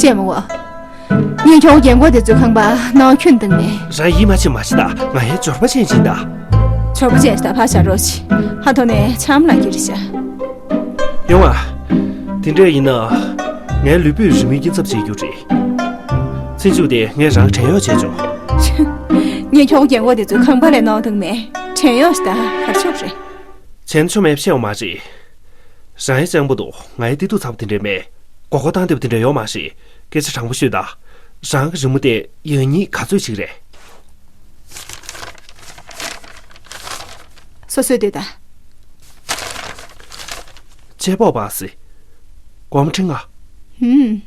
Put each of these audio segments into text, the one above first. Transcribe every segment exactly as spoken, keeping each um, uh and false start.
ལྟད་མོ་བ། ངས་ཁྱོད་རྒན་གོག་དེ་ཚོའི་ཁང་པ་ནང་ཁྱོན་བཏང་མེད། རང་ཡིད་མ་ཆེས་མ་བྱེད་ད། ང་ཡའི་འབྱོར་པ་ཅན་ཅིག་ད། འབྱོར་པ་ཅན་ཞིག་ད་ཕར་བཞག་རོགས་བྱེད། ཧ་ཐོ་ནས་ཆམ་ལ་འགྱུར་བྱ། ཡོང་ཨ། དེ་འདྲ་ཡིན་ན། ངའི་ལུས་པོས་རི་མོའི་སྐྱིན་ཚབ་བྱེད་རྒྱུ་རེད། ཚེ་མཇུག་དེ་ངས་རང་བྲན་གཡོག་བྱས་ཆོག་ངས་ཁྱོད་རྒན་གོག་དེ་ཚོའི་ཁང་པ་ལས་ནང་བཏང་མེད། བྲན་གཡོག་ཞིག་ད་ག་རེ་ཆོག་རེད། བྱས་ན་ཆོ་མེད་བཤད་ཡོད་མ་རེད། རང་ཡ་སྤྱང་པོ་འདུག་ང་ཡི་བདེ་སྡུག་ཚ་པོ་དེ་འདྲ་མེད། མགོ་སྐོར་བཏང་བསྡད་པ་དེ་འདྲ་ཡོད་མ་རེད། སྐད་ཆ་དྲང་པོ་ཤོད་ད། རང་གི་རི་མོ་དེ་ཡག་ཉེས་ག་ཚོད་ཅིག་རེད། སོ་སོས་ལྟོས་ད། ཆེ་པོ་བ་སི། སྒོར་མོ་ཁྲི་ལྔ། ཧུམ།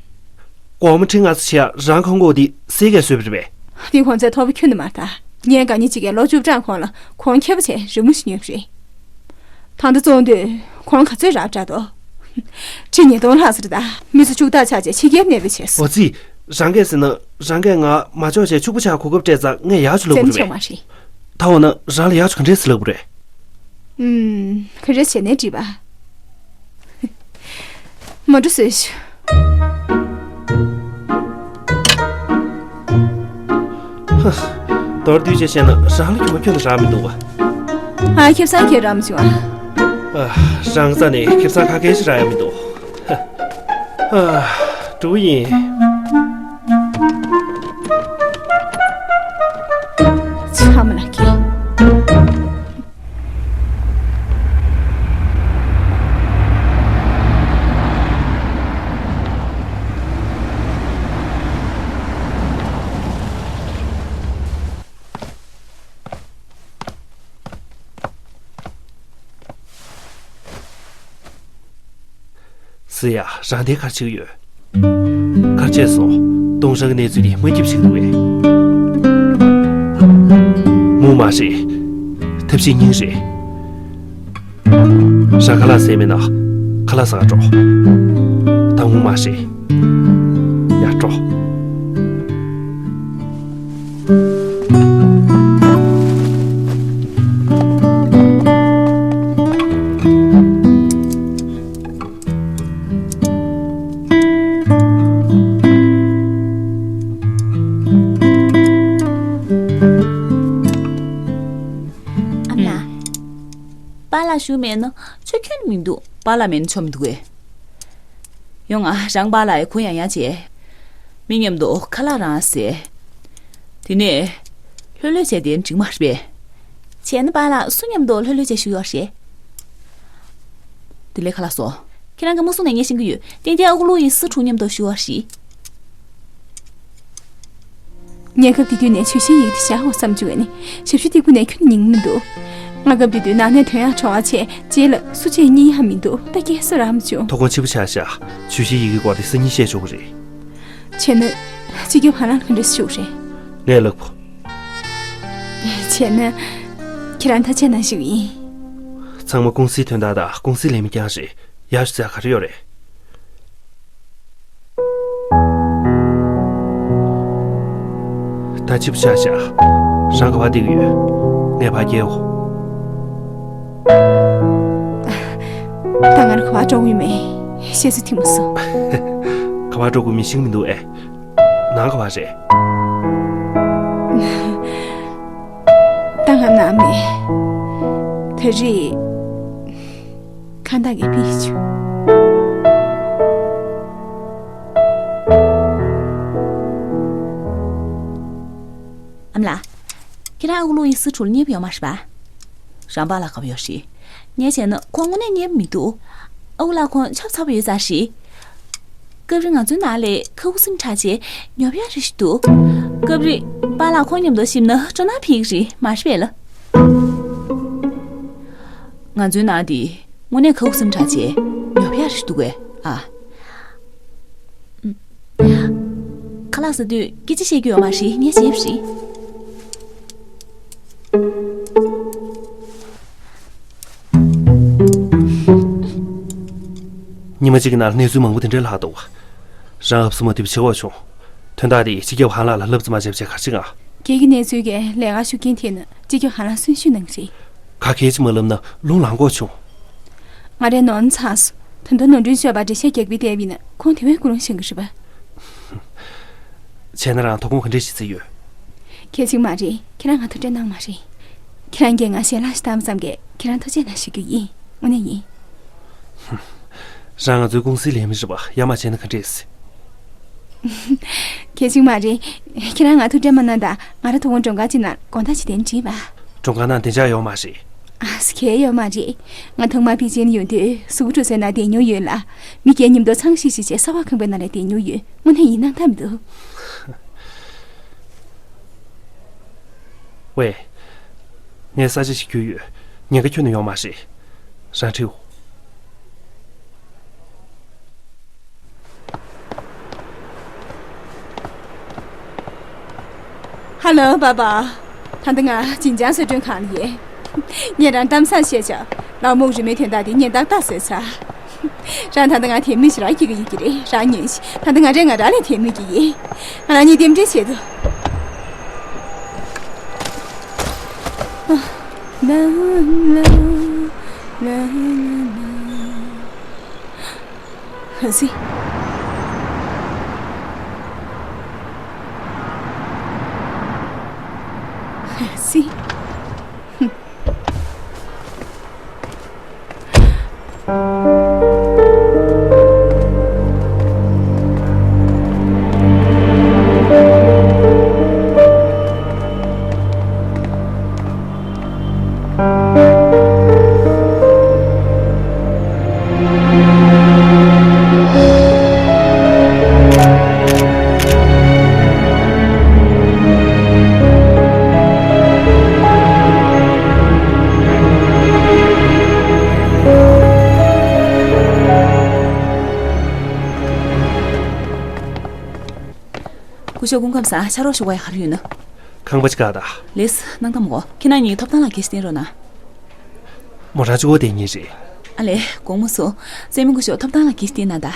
སྒོར་མོ་ཁྲི་ལྔ་ཟེར་ཡ་རང་ཁང་གོག་དེ་སེ་གས་བཟོས་པ་རེད་པས། དེ་གོང་ཚད་མཐོ་པོ་ཁྱོན་ནས་མ་རེད་ད། ངས་དགའ་ཉེ་གཅིག་གིས་ལོ་བཅུ་གྲངས་གོང་ལ་གོང་ཁེ་པོ་བྱས་རི་མོ་ཞིག་ཉོས་པ་རེད། ད་ལྟ་བཙོང་དུས་གོང་ག་ཚོད་རག་དྲག་འདུག་ཁྲི་ཉིས་སྟོང་ལྷག་ཙམ་རེད་ད། མི་ཚོ་ཕྱུག་བདག་ཆགས་བྱས་ཕྱི་རྒྱལ་གནས་སྤོས་བྱས་སོང་། འོ་ཙི། རང་གས་ཟེར་ན་རང་གས་ང་མ་འཇོག་བྱས་ཕྱུག་པོ་ཆགས་གོ་སྐབས་སྤྲད་ཙང་ངས་ཡག་ཅིག་ལབ་དགོས་རེད་པས། ཙན་ཆེ་བ་མ་རེད། ད་འོ་ན་རང་ལ་ཡག་ཅིག་ག་འདྲས་ཟེར་ལབ་དགོས་རེད། ཨུམ། ག་རེ་བྱས་ནས་འགྲིག་པ། མ་འགྲོ་བཟོས་ཤིག་ཧ། མདོར་བསྡུས་བྱས་བཤད་ན་རང་ལ་གྱོང་ཁྱོན་ནས་རག་མི་འདུག་པ། ཨ། ཁེ་བཟང་ཁྱོན་རག་མི་བྱུང་ཨ། ཨ། རང་རྩ་ནས་ཁེ་བཟང་ཁ་ཁེ་ཞིག་རག་ཡ་མི་འདུག་ཧ། ཨ། འགྲོ་གི་ཡིན། ཚ་མ་ལ་ཁེ། སི་ཡ། རང་དེ་གར་ཆིག་ཡོད། གར་ཆས་སོ། ཏུང་ཧྲང་གི་གནས་ཚུལ་དེ་མ་སྐྱིད་ཞིག་འདུག་བས། མུ་མ་རེད། ཐབས་ཤེས་སྙིང་རེད། རང་ཁ་ལག་ཟས་མེད་ན། ཁ་ལག་ཟ་ག་འགྲོ། ད་མུ་མ་རེད། ཡར་འགྲོ། ཨ་མ་ལགས། པཱ་ལགས་བཞུགས་མེད་ན་ཆོ་ཁྱོན་མི་འདུག་པཱ་ལགས་མེད་ན་ཆོ་མི་འདུག་གས། ཡོང་ང་། རང་པཱ་ལགས་ཡ་གུ་ཡངས་ཡངས་བྱས། མི་མཉམ་དུ་ཁ་ལག་རང་ཟས། དེ་ནས་ལྷོད་ལྷོད་བྱས་དེ་འགྲིག་མ་རེད་པས། བྱས་ན་པཱ་ལགས་སུ་མཉམ་དུ་ལྷོད་ལྷོད་བྱས་བཞུགས་ཡོད་རེད། དེ་ལས་ཁ་ལག་སོ། ཁྱེད་རང་གིས་མུ་གསུངས་ནས་ངས་ཤེས་ཀྱི་ཡོད། ཏན་ཏན་ཨ་ཁུ་ལུའུ་ཡིན་སི་ཁྲུའུ་མཉམ་དུ་བཞུགས་ཡོད་རེད། ངས་སྐབས་དེ་དུས་ནས་ཇུས་གཞིའི་ཡི་གེ་དེ་བཞག་འོ་བསམ་བྱུང་བས་ནི། ཞབས་ཞུ་སྟེགས་བུ་ནས་ཁྱོན་ནས་ཉན་གྱི་མི་འདུག་ང་སྐབས་དེ་དུས་ནང་ནས་དོན་ཡག་བྱུང་བ་བྱས། རྗེས་ལ་སུ་བྱས་གཉིད་ཡང་མི་འདུག་ད་སྐྱེལ་ས་རག་མ་བྱུང་། ཐུགས་དགོངས་ཆེན་པོ་ཆགས་ཤག་ཇུས་གཞིའི་ཡི་གེའི་སྐོར་དེ་སང་ཉིན་བཤད་ཆོག་གི་རེད། བྱས་ན། སྤྱི་ཁྱབ་ཧན་ལགས་ག་འདྲ་ཞུ་རེད། ངས་ལབ་གོ། བྱས་ན། ཁྱེད་རང་ཐག་བཅད་གནང་ཞུ་གི་ཡིན། ཚང་མ་ཀུང་སིའི་དོན་དག་དང་ཀུང་སིའི་ལས་མི་རྐྱང་རེད། ཡག་ཤོས་ཟེར་ཡ་ག་རེ་ཡོད་རེད། ད་ཕྱི་པོ་ཆགས་ཤག་རང་ག་པར་བསྡད་ཀྱི་ཡོད། ངས་ཕར་སྐྱེལ་འོ། ད་ང་རང་ག་པར་འགྲོ་དགོས་མེད། བཤད་ཚོད་ཐིག་མ་སོང་། ག་པར་འགྲོ་དགོས་མིན་ཤེས་ཀྱི་མི་འདུག་ཨེ། ནང་ག་པར་རེད། ད་ང་ནང་མེད། ད་རེས། ཁ་བཏགས་ཀྱི་ཕི་ཆུ། ཨ་མ་ལགས། ཁྱེད་རང་ཨ་ཁུ་ལུའུ་ཡིན་སི་ཁྲུའུ་ལ་མཉེས་པོ་ཡོད་མ་རེད་པ། རང་པཱ་ལགས་ག་པར་ཡོད་རེད། ངས་བྱས་ན་ཁོང་དངོས་གནས་མཉེས་པོ་མི་འདུག་ཨ་ཁུ་ལགས་ཁོང་ཆབ་ཚ་པོ་ཡོད་ཙང་རེད། སྐབས་རེ་ང་ཚོའི་ནང་ལ་ཁ་ཁུ་སིམ་དྲགས་བྱས་ཉོབ་ཡག་རེ་ཞིག་འདུག་སྐབས་རེ་པཱ་ལགས་ཁོང་མཉམ་དུ་གཤིབ་ན་སྤྲོ་སྣང་འཕེལ་གི་རེད་མ་རེད་པས་ལགས། ང་ཚོའི་ནང་འདི་དངོས་གནས་ཁ་ཁུ་སིམ་དྲགས་བྱས་ཉོབ་ཡག་རེ་ཞིག་འདུག་གས་ཨ། ཁ་ལག་ཟ་དུས་སྐད་ཆ་བཤད་རྒྱུ་ཡོད་མ་རེད། ངས་བྱས་པ་རེད། ཉི་མ་གཅིག་གི་ནང་ལ་གནས་ཚུལ་མང་པོ་དེ་འདྲའི་ལྷག་འདུག་རང་ཨབ་སི་མོ་དེ་བྱེད་དགོས་བྱུང་། དོན་དག་དེ་སྤྱི་ཁྱབ་ཧན་ལགས་ལ་ལབ་ཙམ་མ་བྱས་པ་བྱས་ག་རེ་བྱེད་ང་། སྒེར་གྱི་གནས་ཚུལ་གྱི་ལས་ཀ་ཤུགས་རྐྱེན་ཐེབས་ན་སྤྱི་ཁྱབ་ཧན་ལགས་གསོན་བཞུགས་གནང་གི་རེད། ག་གལ་ཅིག་མ་ལབ་ན་རླུང་ལངས་དགོས་བྱུང་། ང་རའི་ནོར་ན་ཚར་སོང་། ད་ལྟ་ནོར་འཁྲུལ་བཟོས་པ་འགྲེལ་བཤད་རྒྱག་པའི་དེབ་ཡིན་ན་ཁོང་དེ་བས་ཀུན་སློང་བྱེད་ཀྱི་རེད་པ། བྱས་ན་རང་དོ་དགོང་ག་འདྲས་ཤིག་བརྩིས་ཡོད། གལ་ཆེན་མ་རེད། ཁྱེད་རང་ང་ཐུག་འཕྲད་གནང་མ་རེད། ཁྱེད་རང་གིས་ང་ཞལ་ལག་ཞིག་བཏང་བ་ཙམ་གྱིས་ཁྱེད་རང་ཐུགས་རྗེ་གནང་ཞུ་རྒྱུ་ཡིན། དངོས་གནས་ཡིན། རང་ང་ཚོའི་ཀུང་སིའི་ལས་མི་རེད་པ། ཡ་མ་བྱས་ན་ག་འདྲས། གལ་ཆེན་མ་རེད། ཁྱེད་རང་ང་ཐུག་འཕྲད་མ་གནང་དང་ང་རང་དོ་དགོང་མགྲོན་ཁང་ཅིག་ནང་དགོང་དག་ཅིག་གདན་དྲིས་པ། མགྲོན་ཁང་ནང་བདེ་འཇགས་ཡོད་མ་རེད། ཨ་གལ་ཡོད་མ་རེད། ང་ཐོག་མར་པེ་ཅིན་ཡོང་དུས་གཟུགས་པོ་བཀྲུ་སའི་ནང་བསྡད་མྱོང་ཡོད་ལ། མི་གཞན་མཉམ་དུ་ཚང་ཞིག་ཞིག་བྱས་གསར་པ་ཁང་པའི་ནང་ལ་བསྡད་མྱོང་ཡོད། དངོས་གནས་ཡིན་སྣང་དག་མི་འདུག་ཝེ། ངས་ས་ཆ་ཞིག་བརྒྱུད་ཡོད། ཉེན་ཁ་ཁྱོན་ནས་ཡོད་མ་རེད། རང་ཁྲིད། ཧ་ལོ་པཱ་པཱ། ད་ལྟ་ང་ཅིན་ཅང་གསོལ་མགྲོན་ཁང་ལ་ཡིན། ངས་རང་གཏམ་བཟང་བཤད་བྱ། ལའོ་མུག་རི་མོའི་དོན་དག་དེ་སྙན་ཐག་ཏག་ཏག་བཟོས་ཚར། རང་ད་ལྟ་ང་དེ་མི་ཞིག་རང་སྐྱེ་གི་ཡོད་ཀྱི་རེད། རང་ཉོན་ཞིག་ད་ལྟ་ང་རེ་ང་རང་ལ་དེ་མི་གི་ཡིན། ང་རང་གཉིས་རྟེན་འབྲེལ་བྱེད་དོ། ལ་ལ་ལ་ལ་ལ། ཧ་སི། ཧ་སི། སྐུ་ཞབས་སྐུ་ཁམས་བཟང་། ཕྱག་རོགས་ཞུ་བ་ཡག་ག་རེ་ཡོད་ན། ཁང་པ་ཅིག་བཀག་ད། ལེས་གནང་དང་མོ། ཁྱེད་རང་གཉིས་ཐོབ་ཐང་ལག་ཁྱེར་ཞིག་བསྟན་རོགས་གནང་། མོ་རང་གཅིག་པོ་བསྡད་ཉེན་རེད། ཨ་ལས་དགོངས་མོ་སོ། སྲས་མོ་སྐུ་ཞབས་ཐོབ་ཐང་ལག་ཁྱེར་ཞིག་བསྟན་གནང་ད།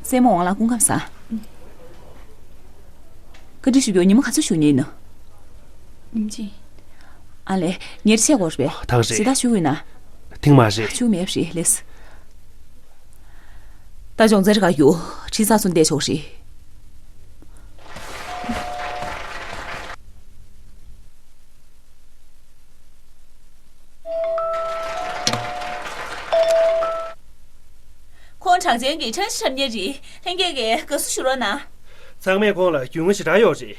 སྲས་མོ་ཝང་ལགས་སྐུ་ཁམས་བཟང་། བཀའ་འདྲི་ཞུ་རྒྱུ། ཉི་མ་ག་ཚོད་བཞུགས་ཉེན་ཡིན་ནམ། ཉིན་གཅིག་ཨ་ལས་ཉེར་ཆད་གོ་རེད་པས། ད་ག་རེད། གཞི་བདག་བཞུགས་ཡོད་ན། ཐེངས་མ་རེད། བཞུགས་མེད་པ་རེད། ལེས། ད་སྦྱོང་ཚན་རེ་ག་རྒྱུགས། ཁྲིད་ཚར་སོང་བསྡད་ཆོག་རེད། ཁོང་གྲགས་ཅན་གྱི་འཁྲབ་གཞས་འཁྲབ་མཁན་རེད། ལྷན་རྒྱས་ཀྱིས་དགའ་བསུ་ཞུ་རོགས་གནང་། ཚང་མས་ཁོང་ལ་རྒྱུས་མངའ་ཞེ་དྲག་ཡོད་རེད།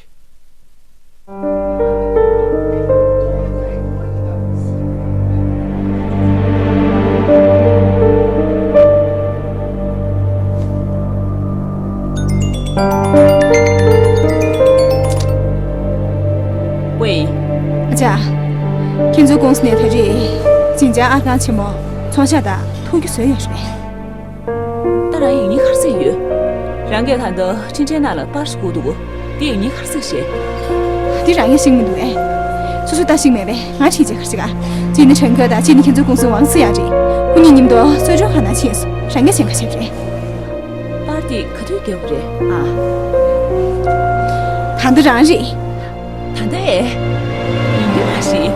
ཝེ། ཨ་ཅག་ཁྱེད་ཚོའི་ཀུང་སི་ནས་ད་རེས་ཅིན་ཅང་ཨར་ཁང་ཆེན་མོ་ཚོང་ཤག་དང་ཐུག་རྒྱུ་བཟོས་ཡོད་རེད། ད་རང་ཡིག་རྙིང་ག་རེ་བཟོས་ཡོད། རང་གིས་ད་ལྟ་འཕྲིན་ཕྲན་ནང་ལ་པར་ཞིག་བསྐུར་འདུག་དེ་ཡིག་རྙིང་ག་རེ་བཟོས་ཤེས། དེ་རང་ཡང་ཤེས་མི་འདུག་ཨེ། སོ་སོ་ལྟ་ཤེས་མེད་པས་ང་ཁྲིད་བྱེད་ག་རེ་བྱེད་ག་ཅིག་ནི་ཁྲེན་ཁོ་དང་གཅིག་ནི་ཁྱེད་ཚོའི་ཀུང་སི་ཝང་སི་ཡང་རེད། ཁོ་གཉིས་མཉམ་དུ་གསོལ་མགྲོན་ཁང་ནང་ཕྱིན་སོང་། རང་གིས་གཞན་ག་བྱེད་རེད། པར་དེ་ག་དུས་རྒྱག་དགོས་རེད་ཨ། ད་ལྟ་རང་རེད། ད་ལྟ་ཨེ། ཡིན་རྒྱུ་མ་རེད།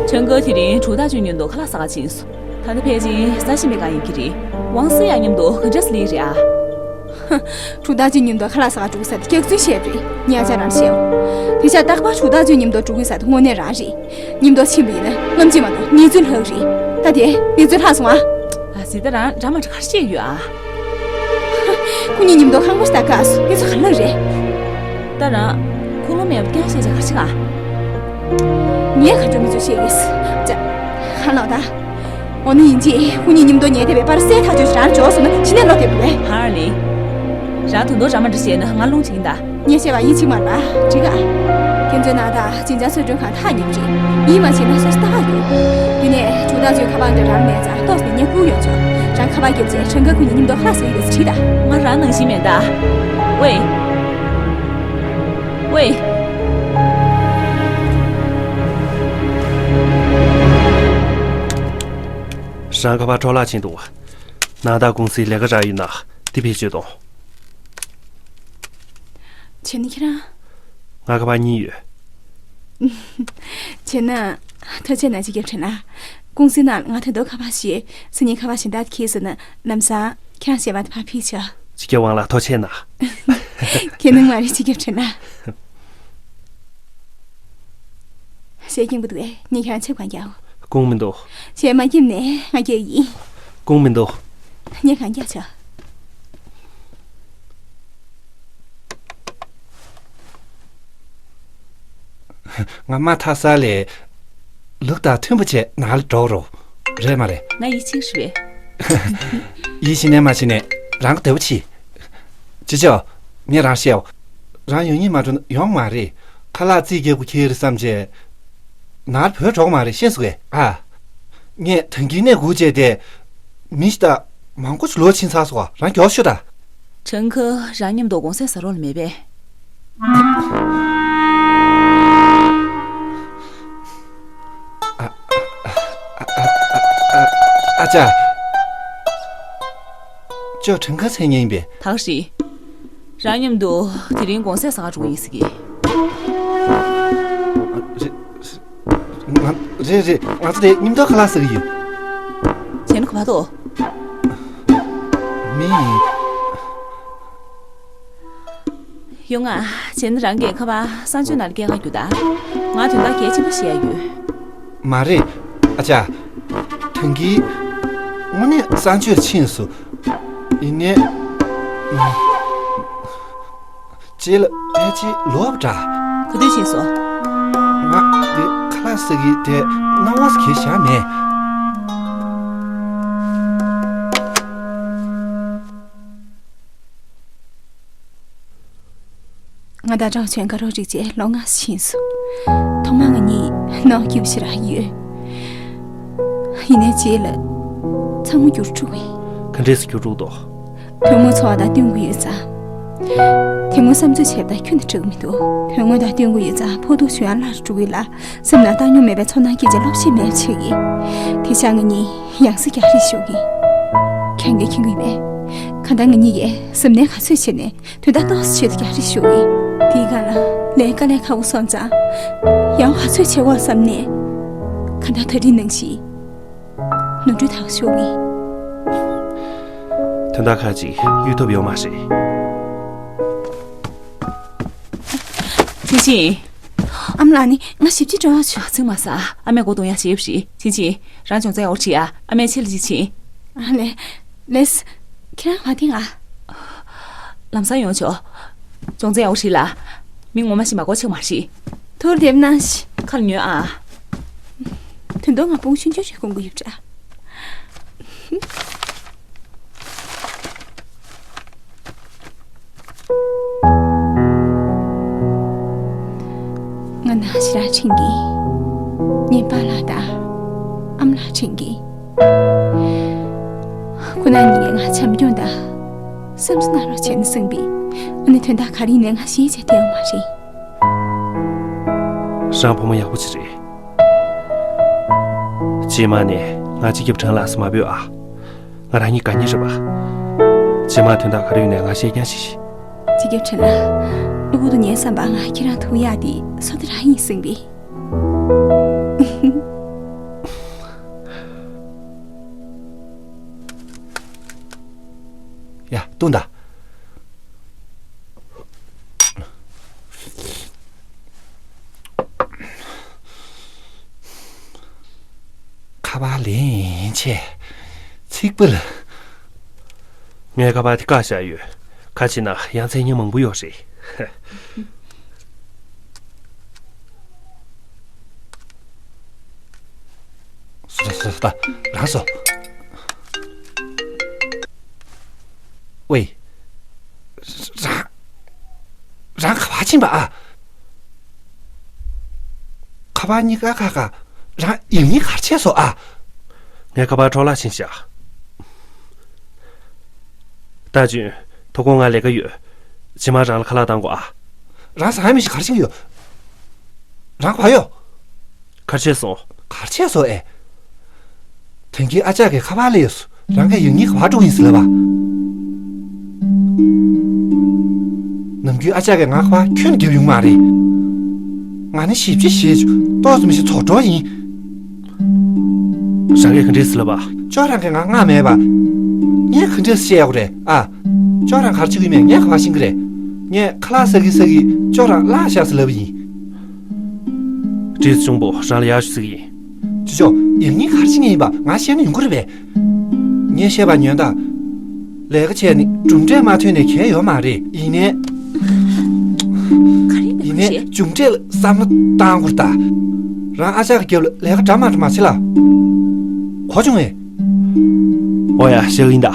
ཁྲེན་ཁོ་དེ་རིང་གྲུ་ཐག་ཆོད་མཉམ་དུ་ཁ་ལག་ཟ་ག་ཕྱིན་སོང་། ད་ལྟ་ཕལ་ཆེར་ཟ་བཞིན་པའི་སྒང་ཡིན་གྱི་རེད། ཝང་སི་ཡང་མཉམ་དུ་ག་འདྲ་སེ་སླེབས་རེད་ཨ། ཧ། གྲུ་ཐག་ཆོད་མཉམ་དུ་ཁ་ལག་ཟ་ག་འགྲོ་ས་དེ་སྐྱག་རྫུན་བཤད་པ་རེད། ངས་ཨ་ཅག་རང་བཤད་འོ། དེ་ཤ་རྟག་པར་གྲུ་ཐག་ཆོད་མཉམ་དུ་འགྲོ་གི་ས་དེ་དངོས་གནས་རང་རེད། མཉམ་དུ་ཕྱིན་པ་ཡིན་ན་རྔམ་བརྗིད་མ་གཏོགས་གནས་ཚུལ་ལྷག་རེད། ད་དེ་གནས་ཚུལ་ལྷག་སོང་ཨ། ཨ་ཙི། ད་རང་འདྲ་མ་འདྲ་ག་རེ་བཤད་ཡོད་ཨ། ཁོ་གཉིས་མཉམ་དུ་ཁང་པ་ཞིག་ལྟ་ག་སོང་། གནས་ཚུལ་ག་རེ་ལྷག་རེད། ད་རང་ཁུངས་ལུང་མེད་པ་རྐྱང་བཤད་བྱས་ག་རེ་བྱེད་ག་ངས་ག་ཚོད་མི་ཚོད་བཤད་ཡིན། ཅག་ཧ་ལོ་ད། འོ་ན་ཡིན་གཅིག་ཁོ་གཉིས་མཉམ་དུ་ཉལ་བསྡད་པའི་པར་གསལ་ཐག་ཆོད་ཅིག་རང་འབྱོར་སོང་ན་ཕྱི་ནས་ལོག་བསྡད་དགོས། ཧར་ལི། རང་དོན་དུ་འདྲ་མ་འདྲ་བཤད་ན་ང་རླུང་ཆེན་ད། ངས་བཤད་པ་ཡིན་གཅིག་མ་རེད་པ། འགྲིག་ག་ཁྱེད་ཚོའི་ནང་ད་ཅིན་ཅང་གསོལ་མགྲོན་ཁང་ཐག་ཉེ་པོ་རེད། ཡིད་མ་ཆེས་ན་སོ་སོ་ལྟ་ག་རྒྱུགས། དེ་ནས་གྲུ་ཐག་ཆོད་ཁ་པར་འདྲ་རང་མེད་ཙང་ཏོག་ཙམ་ཉན་ཁུག་ཡོང་ཆོག་རང་ཁ་པར་རྒྱབ་བྱས་ཁྲེན་ཁོ་གཉིས་མཉམ་དུ་ཁ་ལག་ཟ་གི་ཡོད་ཚུལ་བྲིས་ད། ང་རང་ནང་བཞིན་མེད་ད། ཝེ། ཝེ། རང་ཁ་པར་འཕྲོ་བརླག་ཕྱིན་འདུག་ནང་བདག་ཀུང་སིའི་ལས་ཀ་རག་ཡོད་ན་དེ་བེད་སྤྱོད་གཏོང་། བྱས་ན་ཁྱེད་རང་། ང་ཁ་པར་གཉིས་ཡོད། བྱས་ན། ཐུགས་རྗེ་གནང་། ཅིག་རྒྱབ་དྲན་ན། ཀུང་སི་ནང་ང་ད་དུང་ཁ་པར་ཞིག་སང་ཉིན་ཁ་པར་གཞན་དག་འཁྱེར་སོང་ན་ལམ་སང་། ཁྱེད་རང་བཤད་པ་དེ་ཕར་ཕུད་ཆོག་སྤྱི་ཁྱབ་དབང་ལགས་ཐུགས་རྗེ་གནང་། ཁྱེད་ནང་མ་རེད་སྤྱི་ཁྱབ་ཁྲིད་ན། ཞེ་སྐྱིད་པོ་འདུག་གས། ངས་ཁྱེད་རང་ཚེ་གང་རྒྱག་དགོངས་མི་འདུག་ཞེ་མ་སྐྱིད་ནས་ང་རྒྱག་ཡིན། དགོངས་མི་འདུག་ངས་གང་རྒྱག་ཆོག་ང་མ་མཐའ་ས་ལས། ལུགས་དང་མཐུན་པོ་བྱས་ནང་ལ་འགྲོ་རོགས། རེད་མ་རེད། ང་ཡིད་ཆེས་ཞུ་བས། ཡིད་ཆེས་ནས་མ་ཆེས་ནས་རང་གི་བདེ་བོ་གྱིས། ཅི་ཅོ། ངས་རང་བཤད། རང་ཡོང་ཉིན་མ་འགྲོ་ན་ཡོང་མ་རེད། ཁ་ལག་རྩིས་རྒྱག་དགོས་ཁེལ་རེད་བསམ་བྱས། ནར་བོད་འགྲོ་གི་མ་རེད་ཤེས་སོང་ངས་ཨ། ངས་ཐང་གི་ནས་སྒུག་བྱས་ཏེ། མི་ཞིག་ད། མང་པོ་ཞིག་ལོག་ཕྱིན་ཚར་སོང་རང་མགྱོགས་ཤོག་ད། ཁྲང་ཁོ་རང་མཉམ་དུ་དགོང་ཟས་ཟ་རོགས་ལ་མེད་པས། ཨ་ཅག་ཅོ་ཁྲང་ཁོ་མཚན་ཉིད་ཡིན་པས། ད་ག་རེད། རང་མཉམ་དུ་དེ་རིང་དགོང་ཟས་ཟ་ག་འགྲོ་གི་ཡིན་ཟེར་གི། ང་རེད་རེད། ང་ཚོ་དེ་མཉམ་དུ་ཁ་ལག་ཟ་གི་ཡོད། བྱས་ན་ག་པར་འདུག་མི། ཡོང་ང་། བྱས་ན་རང་གིས་ཁ་པར་གསང་སྤྱོད་ནང་ལ་སྐྱེལ་ག་རྒྱུགས་དང་། ང་དོན་དག་གལ་ཆེན་པོ་བཤད་ཡ་ཡོད། མ་རེད། ཨ་ཅག་ཐང་གི། དངོས་གནས་གསང་སྤྱོད་ཕྱིན་སོང་། ཡིན་ནའི། རྗེས་ལ་ཕལ་ཆེར་ལོག་འདྲ། ག་དུས་ཕྱིན་སོང་། ང་འདི་ཁ་ལག་ཟ་གི་དེ་སྣང་བ་ཟེར་གྱི་བཞག་མེད། ང་དང་ཀྲང་ཆོན་དགའ་རོགས་རིག་བྱས་ལོ་ལྔ་ཕྱིན་སོང་། ཐོག་མར་ང་གཉིས་ནང་སྐྱིད་པོ་ཞེ་དྲག་ཡོད། ཡིན་ནའི་རྗེས་ལ་ཚང་མ་འགྱུར་འགྲོ་གི། ག་འདྲས་སེ་འགྱུར་འགྲོ་གི་འདུག་དོན་དངོས་འཚོ་བ་དང་བསྟུན་དགོས་ཡོད་ཙང་། དེ་སྔོན་བསམ་ཚུལ་བྱས་པ་དང་ཁྱོན་ནས་འགྲིག་གི་མི་འདུག་དོན་དངོས་དང་བསྟུན་དགོས་ཡོད་ཙང་ཕོག་ཐུག་ཞུ་ཡང་སླར་འགྲོ་གི་ལ། སེམས་ནང་བཏང་སྙོམས་མེད་པའི་ཚོར་སྣང་སྐྱེ་བྱས་སློབ་ཆེན་མེད་པ་བྱེད་ཀྱི། དེ་ཆ་ང་གཉིས་ཡང་སེ་རྒྱག་རེས་ཞུ་གི། ཁྱེད་ཀྱིས་མཁྱེན་གྱི་ཡོད་པས། གང་ལྟར་ང་གཉིས་ཀྱིས་གཟབ་ནན་ག་ཚོད་བྱས་ནས་དོན་དག་ཏོག་ཙམ་ཆེད་དུ་རྒྱག་རེས་ཞུ་གི། དེའི་སྒང་ལ་ལས་དཀའ་ལས་ཁག་པོ་སོང་ཙང་། ཡང་ག་ཚོད་བྱེད་དགོས་བསམ་ནས། གང་ལྟར་ད་རེས་ནང་བཞིན་ནོར་འཁྲུལ་དག་ཞུ་གི། དོན་དག་ཁག་ཅིག་གཡོལ་ཐབས་ཡོད་མ་རེད། ཁྲུན་ཆིང་། ཨ་མ་ལགས་ནི་ང་ཞིབ་ཅིག་འགྲོ་ཡག་བྱུང་། ཚིག་མ་ཟ། ཨ་མས་སྒོ་རྡུང་ཡག་བྱེད་ཡོད་པ་རེད། ཁྲུན་ཆིང་། རང་སྦྱོང་ཚན་ཡག་པོ་བྲིས་ཨ། ཨ་མས་ཆེད་ལས་ཅིག་བྱིན། ཨ་ལས། ལས། ཁྱེད་རང་མ་འཐེན་ཨ། ལམ་སང་ཡོང་ཆོག་སྦྱོང་ཚན་ཡག་པོ་བྲིས་ལ། མི་ངོ་མ་ཞིག་མ་གོ་ཆོག་མ་རེད། ཐུགས་བདེ་མོ་གནང་ཞིག་ཁ་ལ་ཉོན་ཨ། དོན་དག་ང་དཔུང་ཆུང་ཆུང་ཞིག་སྐོང་གི་ཡོད་པ་འདྲ། ང་ནང་ཞེ་དྲག་དྲན་གྱི། ངའི་པཱ་ལགས་དང་ཨ་མ་ལགས་དྲན་གྱི། ཁོ་རང་གཉིས་ཀས་ང་བྱམས་སྐྱོང་དང་བསམ་ཚུལ་གནང་རོགས་བྱས་ནས་གསུངས་པས། ཨ་ནི་དོན་དག་ག་རེ་ཡིན་ནའི་ང་ཞེད་བྱས་བསྡད་ཡོད་མ་རེད། རང་བུ་མོ་ཡག་པོ་ཅིག་རེད། རྗེས་མ་ནས་ང་སྤྱི་ཁྱབ་ཁྲང་ལགས་སུ་མ་འབོད་ཨ། ང་རང་ཉིད་དགའ་ཉེ་རེད་པ། རྗེས་མ་དོན་དག་ག་རེ་ཡོད་ནའི་ང་བཤད་རྐྱང་བྱེད་ཤིག་སྤྱི་ཁྱབ་ཁྲང་ལགས། གློ་བུར་དུ་ངའི་བསམ་པར་ང་ཁྱེད་རང་ཐུག་ཡག་དེ་བསོད་བདེ་རང་ཡིན་གསུངས་པས། ཡ། བཏུང་དང་། ཁ་པར་ལེན་ཆེ། ཚིག་པུ་ལ། ངས་ཁ་པར་དེ་བཀག་བཞག་ཡོད། ཁ་ཕྱེ་ན་ཡ་མཚན་སྙན་མང་པོ་ཡོད་རེད། སོ་སོ་སོ་སོ། རང་སོ། ཝེ། རང་། རང་ག་པར་ཕྱིན་པ་ཨ། ཁ་པར་གཉིས་ཀ་ཁ་ཁ། རང་ཡང་སྙིང་གར་ཆས་སོ་ཨ། ངས་ཁ་པར་འཕྲོ་བརླག་ཕྱིན་ཤག་ཏ་ཅུན། དོ་དགོང་ང་ལས་ཀ་ཡོད། རྗེས་མ་རང་ལ་ཁ་ལག་བཏང་དགོས་ཨ། རང་ཟ་ཡ་མི་ཞིག་གར་ཕྱིན་གྱི་ཡོད། རང་ག་པར་ཡོད། གར་ཆས་སོང་། གར་ཆས་སོང་ཨེ། དེང་གི་ཨ་ཅག་གིས་ཁ་པར་སླེབས་ཡོད་སོང་། རང་གིས་ཡང་སྙིང་ག་པར་འགྲོ་གི་ཡིན་ཟེར་ལབ་པ། ནམ་རྒྱུན་ཨ་ཅག་གིས་ང་ཁ་པར་ཁྱོན་ནས་རྒྱབ་ཡོང་མ་རེད། ང་ནི་ཞིབ་ཅིག་བྱས་བྱུང་ཏོག་ཙམ་ཞིག་ཚོར་འགྲོ་ཡིན། རང་གིས་ག་འདྲས་ཟེར་ལབ་པ། ཅོ་རང་གིས་ང་མངགས་མེད་པ། ངས་ག་འདྲས་བཤད་ཡག་རེད་ཨ། ཅོག་རང་ག་རེ་བྱེད་ཀྱི་ཡོད་མེད་ངས་ག་པར་ཤེས་ཀྱི་རེད། ངས་ཁ་ལག་ཟ་གི་ཟ་གི་ཅོག་རང་བརླག་བཞག་ཟེར་ལབ་པ་ཡིན། བཀྲིས་གཅུང་པོ་རང་ལ་ཡག་ཞུ་ཟིག་ཡིན། ཅོ་ཅོ། ཡག་ཉེས་ག་རེ་བྱེད་མཁན་ཡིན་པ་ང་ཤེས་ན་ཡོང་གི་རེད་པས། ངས་བཤད་པ་ཉོན་དང་། ལས་ཀ་བྱས་ནས་གྲུབ་འབྲས་མ་ཐོན་ནས་གལ་ཡོད་མ་རེད་ཡིན་ནའི། ག་རེ་ཡིན་ནའི་གྲུབ་འབྲས་ལ་བསམ་བློ་བཏང་དགོས་རེད་ད། རང་ཨ་ཅག་གི་རྒྱབ་ལ་ལས་ཀ་འདྲ་མ་འདྲ་མ་བྱེད་ལ། གོ་བྱུང་ངས། ཨོ་ཡ་ཤེས་ཀྱི་ཡིན་ད།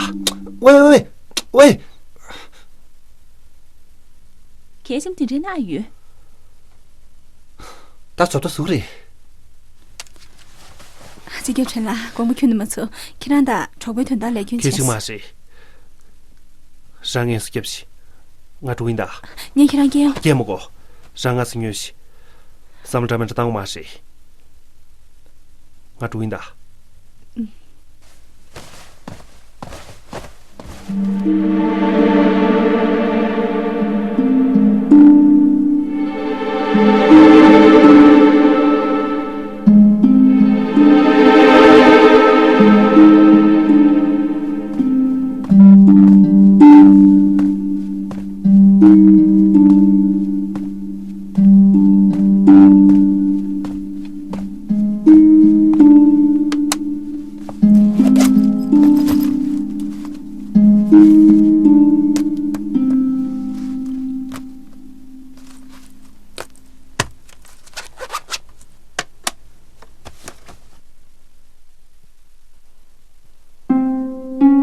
ཝེ་ཝེ་ཝེ། གལ་ཆེན་དེ་འདྲའི་ན་ཡོད། ད་བཟོ་ལྟ་ཟུག་རེད། སྤྱི་ཁྱབ་ཕྲན་ལགས། དགོངས་པ་ཁྱོན་ནས་མ་ཚོམས། ཁྱེད་རང་དང་གྲོགས་པོའི་དོན་དག་ལས་སྐྱོན་གལ་ཆེན་ཆེ་མ་རེད། རང་ངལ་གསོ་རྒྱབ་ཤིག་ང་འགྲོ་གི་ཡིན་ད། ངས་ཁྱེད་རང་སྐྱེལ་ཡོང་། སྐྱེལ་མི་དགོས། རང་ང་ཚོ་ཉོལ་ཤིག་བསམ་བློ་འདྲ་མི་འདྲ་བཏང་དགོས་མ་རེད། ང་འགྲོ་གི་ཡིན་ད།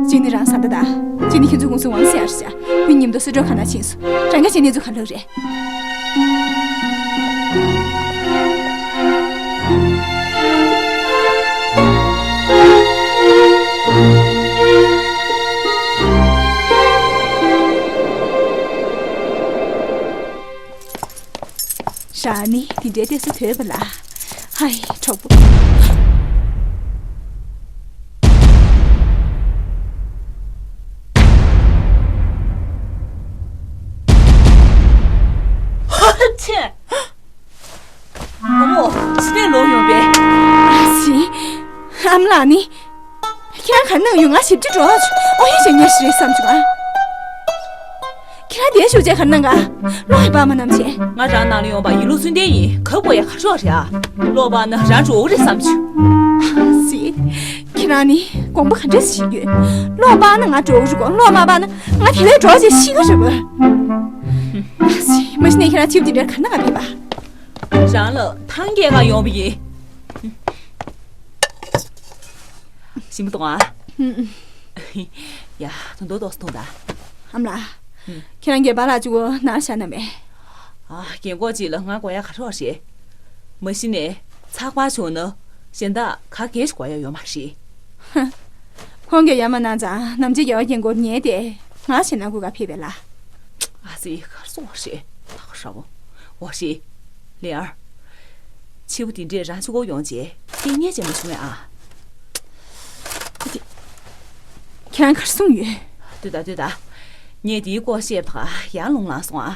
གཅིག་ནི་རང་བཟའ་ཟླ་དང་། གཅིག་ནི་ཁྱེད་ཚོའི་ཀུང་སི་ཝང་སི་ཡར་བཞག་ཁོས་མཉམ་དུ་གསོལ་མགྲོན་ཁང་ནང་ཕྱིན་སོང་། རང་ག་བྱས་གནས་ཚུལ་ག་རེ་རེད། རང་ནི་དེ་འདྲའི་ཏོག་ཙམ་དོད་པ་ལ། ཧའི་གྲོགས་པོ། ཧ་ཆེ། བུ་མོ། ཕྱི་ནས་ལོག་ཡོང་པས། ཨ་ཙི། ཨ་མ་ལགས་ནི། ཁྱེད་རང་ག་རེ་གནང་ཡོད། ང་ཞིབ་ཕྲ་འགྲོ་ཆོག་ཨོ་ཡ་ཞེ་ཉེར་ཞིག་རེད་བསམ་བྱུང་ཨ། ཁྱེད་རང་དེ་ཞུ་བྱས་ག་རེ་གནང་ག་གློག་ཡི་པར་མ་བསྣམས་བྱས། ང་རང་ནང་ལ་ཡོང་པ་ཡིན་ལུགས་ཚུལ་ལྡན་ཡིན། ག་པར་ཡ་ག་ཤོག་རེད་ཨ། གློག་པར་ན་རང་འགྲོ་གི་རེད་བསམ་བྱུང་། ཨ་ཙི། ཁྱེད་རང་ནི་དགོངས་པ་ག་འདྲས་ཤིག་ཡོད། གློག་པར་ན་ང་འགྲོ་གི་རེད་གོ་གློག་མ་པར་ན་ང་དེ་ལས་འགྲོ་བྱས་ཤི་གི་རེད་གོ་ཨ་ཙི། མ་གཞི་ནས་ཁྱེད་རང་ཕྱི་པོ་དེ་འདྲར་ག་རེ་གནང་ག་ཕེབས་པ། རང་ལ་ཐང་རྒྱག་ག་ཡོང་བ་ཡིན། ཞིམ་པོ་གཏོང་ཨ། ཧུམ། ཡ། ད་དུང་ཏོག་ཙམ་འཐུང་དང་། ཨ་མ་ལགས། ཧུམ། ཁྱེད་རང་རྒན་པ་ལགས་གཅིག་པོ་ནང་བཞག་ན་མེད། ཨ། རྒན་གོག་ཅིག་ལ་ང་དགོས་ཡ་ག་རེ་རེད། མ་གཞི་ནས་ཚགས་པར་བྱུང་ན་གཞན་དག་ག་གེ་ཞིག་དགོས་ཡ་ཡོད་མ་རེད། ཧ། ཁོང་གིས་ཡ་མ་གནང་ཙང་ནམ་ཕྱེད་རྒྱལ་བ་རྒན་གོག་ཉལ་ཏེ་ང་ཞེད་སྣང་སྐུལ་ག་ཕེབས་པས་ལགས། ཨ་ཙི། ག་རེ་གསུང་བ་རེད། ད་ག་ཧྲ་བོ། འོ་ཤི། ལེ་ཨར། ཕྱི་པོ་དེ་འདྲས་རང་ཆུ་སྐོར་ཡོང་རྗེས་སྐད་ངན་བྱས་མ་བྱུང་བས་ཨ། ཁྱེད་རང་ག་རེ་གསུངས་ཡོད། ལྟོས་དང་ལྟོས་དང་། ངས་དེའི་སྐོར་བཤད་པ་ཡར་ལུང་ལངས་སོང་ཨ།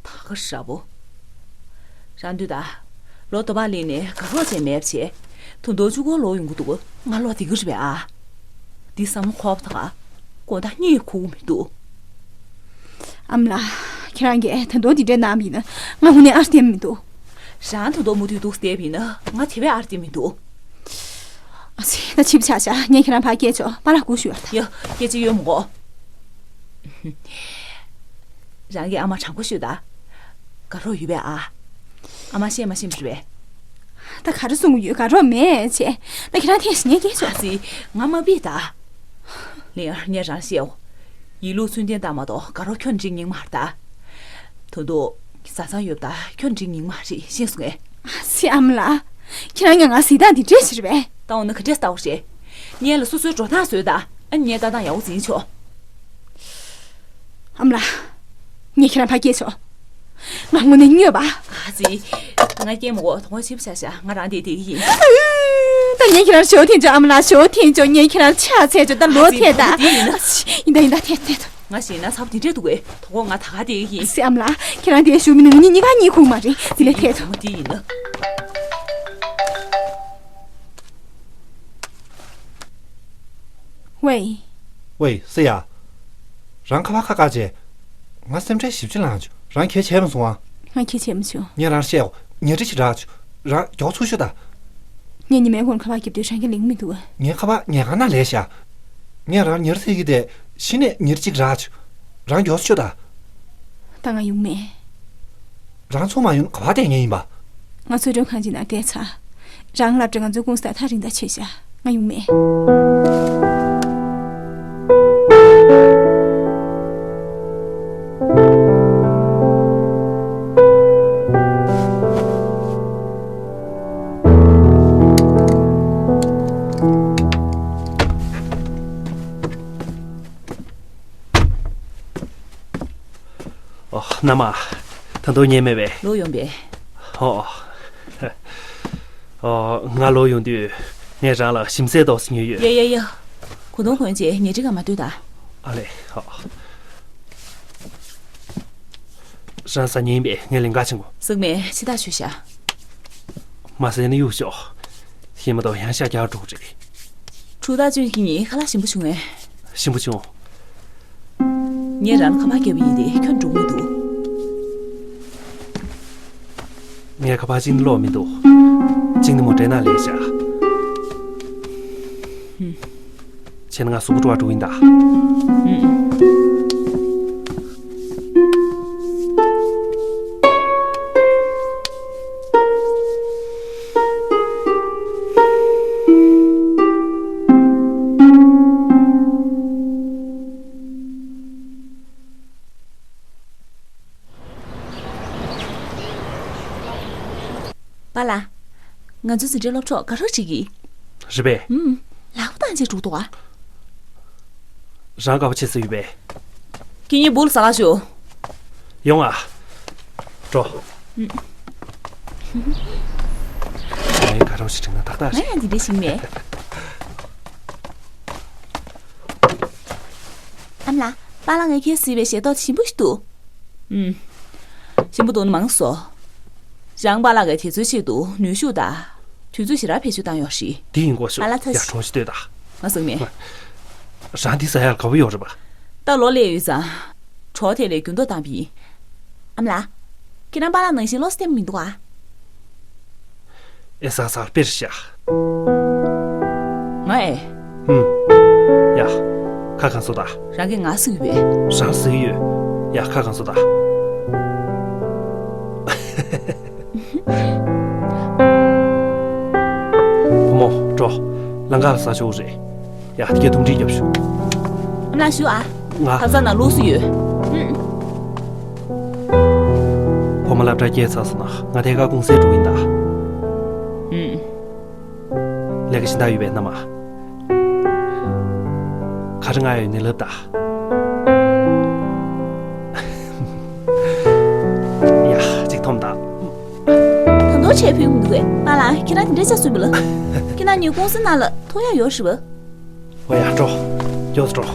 ད་ག་ཧྲ་བོ། རང་ལྟོས་དང་། ལོ་དུ་བ་ལིན་ནས་དགའ་རོགས་བྱས་མེད་པ་བྱས། ད་དུང་ཆུ་སྐོར་ལོག་ཡོང་གི་འདུག་ང་ལོག་བསྡད་ཀྱི་རེད་པས་ཨ། འདི་བསམ་བློ་འཁོར་བ་དང་། དགོང་དག་གཉིད་ཁུག་གི་མི་འདུག་ཨ་མ་ལགས། ཁྱེད་རང་གིས་ད་དུང་འདི་འདྲས་གནང་བ་ཡིན་ན་ང་དངོས་གནས་ཨར་བསྟན་མི་འདུག་རང་ད་དུང་མུ་མཐུད་འདུག་བསྡད་པ་ཡིན་ན་ང་དེ་བས་ཨར་བསྟན་མི་འདུག་ཨ་ཙི། ད་ཕྱི་པོ་ཆགས་ཤག་ངས་ཁྱེད་རང་ཕར་སྐྱེལ་ཆོག་པཱ་ལགས་སྒུག་བཞུགས་ཡོད་ད། ཡ། སྐད་ཆ་ཡོད་མི་དགོས། རང་གི་ཨ་མ་དྲང་པོ་ཤོད་ད། དགའ་རོགས་ཡོད་པས་ཨ། ཨ་མ་བཤད་མ་ཤེས་པ་རེད་པས། ད་ག་རེ་གསུང་གི་ཡོད། དགའ་རོགས་མེད་ཅེས། ད་ཁྱེད་རང་ཐེངས་ཤིག་ངས་སྐད་ཆ། ཨ་ཙི། ང་མ་བིས་ད། ལིང་ཨར་ངས་རང་བཤད་འོ། ཡིན་ལུགས་ཚུལ་ལྡན་ད་མ་གཏོགས་དགའ་རོགས་ཁྱོན་འགྲིག་ཉིན་མ་རེད་ད། ད་དུང་བཟའ་ཚང་ཡོད་ད་ཁྱོན་འགྲིག་ཉིན་མ་རེད་ཤེས་སོང་ངས། ཨ་ཙི་ཨ་མ་ལགས། ཁྱེད་རང་གིས་ང་གཟིགས་སྟངས་འདི་འདྲས་ཞིག་རེད་པས། ད་འོ་ན་ག་འདྲས་ལྟ་བ་རེད། སྔོན་ལ་སོ་སོའི་འགྲོ་སྟངས་བཟོས་ད། ཨ་ནི་ངའི་ལྟ་སྟངས་ཡག་པོ་འཛིན་ཆོག་ཨ་མ་ལགས། ངས་ཁྱེད་རང་ཕར་སྐྱེལ་ཆོག་ང་དངོས་གནས་སྨྱོས་པ། ཨ་ཙི། ང་སྐྱེལ་མི་དགོས། དོ་དགོང་ཕྱི་པོ་ཆགས་ཤག་ང་རང་འདིར་བསྡད་ཀྱི་ཡིན། ད་ངས་ཁྱེད་རང་ཞོ་འཐེན་ཆོག་ཨ་མ་ལགས། ཞོ་འཐེན་ཆོག་ངས་ཁྱེད་རང་ཕྱག་འཚལ་ཆོག་ད་ལོག་ཨ་ཙི། ཐལ་ད། དོ་དགོང་འདིར་ཡིན་ན། ཨ་ཙི། ཡིན་ད་ཡིན་ད་ཐལ་ཐལ་ད། ང་ཞེད་སྣང་ཚ་པོ་དེ་འདྲས་འདུག་གས། དོ་དགོང་ང་ད་ག་བསྡད་ཀྱི་ཡིན། ཨ་ཙི་ཨ་མ་ལགས། ཁྱེད་རང་འདིར་བཞུགས་མི་ནང་ང་གཉིས་ཀ་གཉིད་ཁུག་མ་རེད། དེ་ལས་ཐལ་ད། དོ་དགོང་འདིར་ཡིན་ན། ཝེ། ཝེ་སེ་ཡ། རང་ཁ་པར་ཁ་བཀག་བྱས། ང་སེམས་ཁྲལ་ཞེ་པོ་ཅིག་ལངས་བྱུང་། རང་གལ་བྱས་མ་སོང་ཨ། ང་གལ་བྱས་མ་བྱུང་། ངས་རང་བཤད་འོ། ཉལ་ཁྲི་ཞིག་རག་བྱུང་། རང་མགྱོགས་ཚུར་ཤོག་ད། ངས་ཉི་མའི་གོང་ཁ་པར་རྒྱབ་དུས་རང་གིས་ལེན་གྱི་མི་འདུག་ཨ། ངའི་ཁ་པར་ཉལ་ཁང་ནང་ལས་ཤག་ངས་རང་ཉལ་ཁྲི་ཟེར་གྱི་དེ་གཞི་ནས་ཉལ་ཁྲི་གཅིག་རག་བྱུང་། རང་མགྱོགས་ཚུར་ཤོག་ད། ད་ང་ཡོང་མེད། རང་ཚུར་མ་ཡོང་ན་ག་པར་བསྡད་མཁན་ཡིན་པ། ང་ཚོའི་མགྲོན་ཁང་གཅིག་ནང་བསྡད་ཚར། རང་སློབ་གྲྭ་ང་ཚོའི་ཀུང་སི་དང་ཐག་རིང་ཐག་ཆོད་ཤག་ང་ཡོང་མེད། ཨོ། མནའ་མ། ད་དུང་རྙེད་མེད་པས། ལོག་ཡོང་པས། ཨོ། ཨོ། ང་ལོག་ཡོང་དུས་ངས་རང་ལ་ཞིམ་ཟས་ཏོག་ཙམ་ཉོས་ཡོད། ཡ་ཡ་ཡ། གོས་ཐུང་གོན་བྱས་ཉལ་ཁྲི་སྒང་མ་སྡོད་ད། ཨ་ལེ། ཨོ། རང་ཟ་ཉན་པས་ངས་ལེན་ག་ཕྱིན་གོ། ཟུག་མེད་ཕྱི་ཐག་ཆོད་ཤག་མ་ཟས་ན་གཡུག་ཤོག་ཤི་མ་གཏོགས་ཡང་ཤ་རྒྱགས་འགྲོ་གི་རེད། གྲུ་ཐག་ཅུན་གྱིས་ངའི་ཁ་ལག་ཞིམ་པོ་བྱུང་ངས། ཞིམ་པོ་བྱུང་། ངས་རང་ལ་ཁ་པར་བརྒྱབ་པ་ཡིན་ཏེ་ཁྱོད་འགྲོ་གི་མི་འདུག་ངས་ཁ་པར་གཅིག་ནི་ཀློག་མི་འདུག་གཅིག་ནི་མོ་ཊའི་ནང་ལས་བཞག་བྱས་ན་ང་གཟུགས་པོ་བཀྲུ་བར་འགྲོ་གི་ཡིན་ད། པཱ་ལགས། ང་ཚོའི་འཛིན་གྲྭའི་སློབ་གྲོགས་དགའ་རབ་ཅིག་གིས། རེད་པས། ཨུམ། ལག་པ་བཏང་བྱས་འགྲོ་འདུག་ཨ། རང་དགའ་པོ་བྱེད་ས་ཡོད་པས། ཁྱེད་གཉིས་སྦུག་ལ་ཟ་ལ་ཤོག་ཡོང་ཨ། འགྲོ། ཨུམ། ངས་དགའ་རབ་ཞིག་དྲན་ན་ཏག་ཏག་རེད། ང་ཡང་འདི་འདྲ་ཞིག་མེད། ཨ་མ་ལགས། པཱ་ལགས་ངས་ཁྱེད་གཟིགས་པའི་ཞལ་ཏོག་ཞིམ་པོ་ཞིག་འདུག་ཨུམ། ཞིམ་པོ་འདུག་ན་མང་བཟོ། རང་པཱ་ལགས་ཀྱིས་དེ་ཚོའི་ཆེད་དུ་ནུས་ཤུགས་དང་། དུས་ཚོད་ཞེ་དྲག་བེད་སྤྱོད་བཏང་ཡོད་རེད། འདི་ཡིན་གོ་ཤོག་ཨ་ལ་ཐ་ཡ་ཤི། གྲོགས་ཤིག་ལྟོས་དང་། ང་ཟུག་མེད། རང་འདི་ཟ་ཡག་དགའ་པོ་ཡོད་རེད་པ། ད་ལོ་སླེབས་ཡོད་ཙང་། གྲོགས་དེ་ལས་འགྱུར་ལྡོག་བཏང་བ་ཡིན། ཨ་མ་ལགས། ཁྱེད་རང་པཱ་ལགས་ནང་བཞིན་བློ་གཏད་མི་འདུག་ཨ། ཨེ་ཟ་ཟ་དཔེར་བཞག་ང་ཨེ། ཧུམ། ཡ། ཁ་གང་བཟོ་ད། རང་གིས་ང་ཟིག་ཡོད་པས། རང་ཟིག་ཡོད། ཡ་ཁ་གང་བཟོ་ད། བུ་མོ་འགྲོ། ལམ་ཁ་ལ་ཟ་ཆོག་རེད། ཡ་དེ་གས་དུམ་སྒྲིལ་རྒྱབ་ཤོག་ཨ་མ་ལགས་བཞུགས་ཨ། ང་། ཁ་ས་ན་ལུགས་སུ་ཡོད། ཨུམ། བུ་མོ་སློབ་གྲྭ་སྐྱེལ་ཚར་སོང་ན་ང་དེ་ག་ཀུང་སིར་འགྲོ་གི་ཡིན་ད། ཨུམ། ལས་ཀ་གཞན་དག་ཡོད་པས་མནའ་མ། ག་རེ་ང་ཡོད་ནི་ལབ་ད། ཡ་གཅིག་འཐོམ་ད། ད་དུང་ཆེ་ཕུལ་མི་འདུག་གས། པཱ་ལགས་ཁྱེད་རང་དེ་འདྲ་ཆ་སུན་པ་ལ། ཁྱེད་རང་ངའི་ཀུང་སི་ནང་ལ་ཐོག་ཡག་ཡོད་རེད་པ། ཨོ་ཡ་འགྲོ། མགྱོགས་སུ་འགྲོ།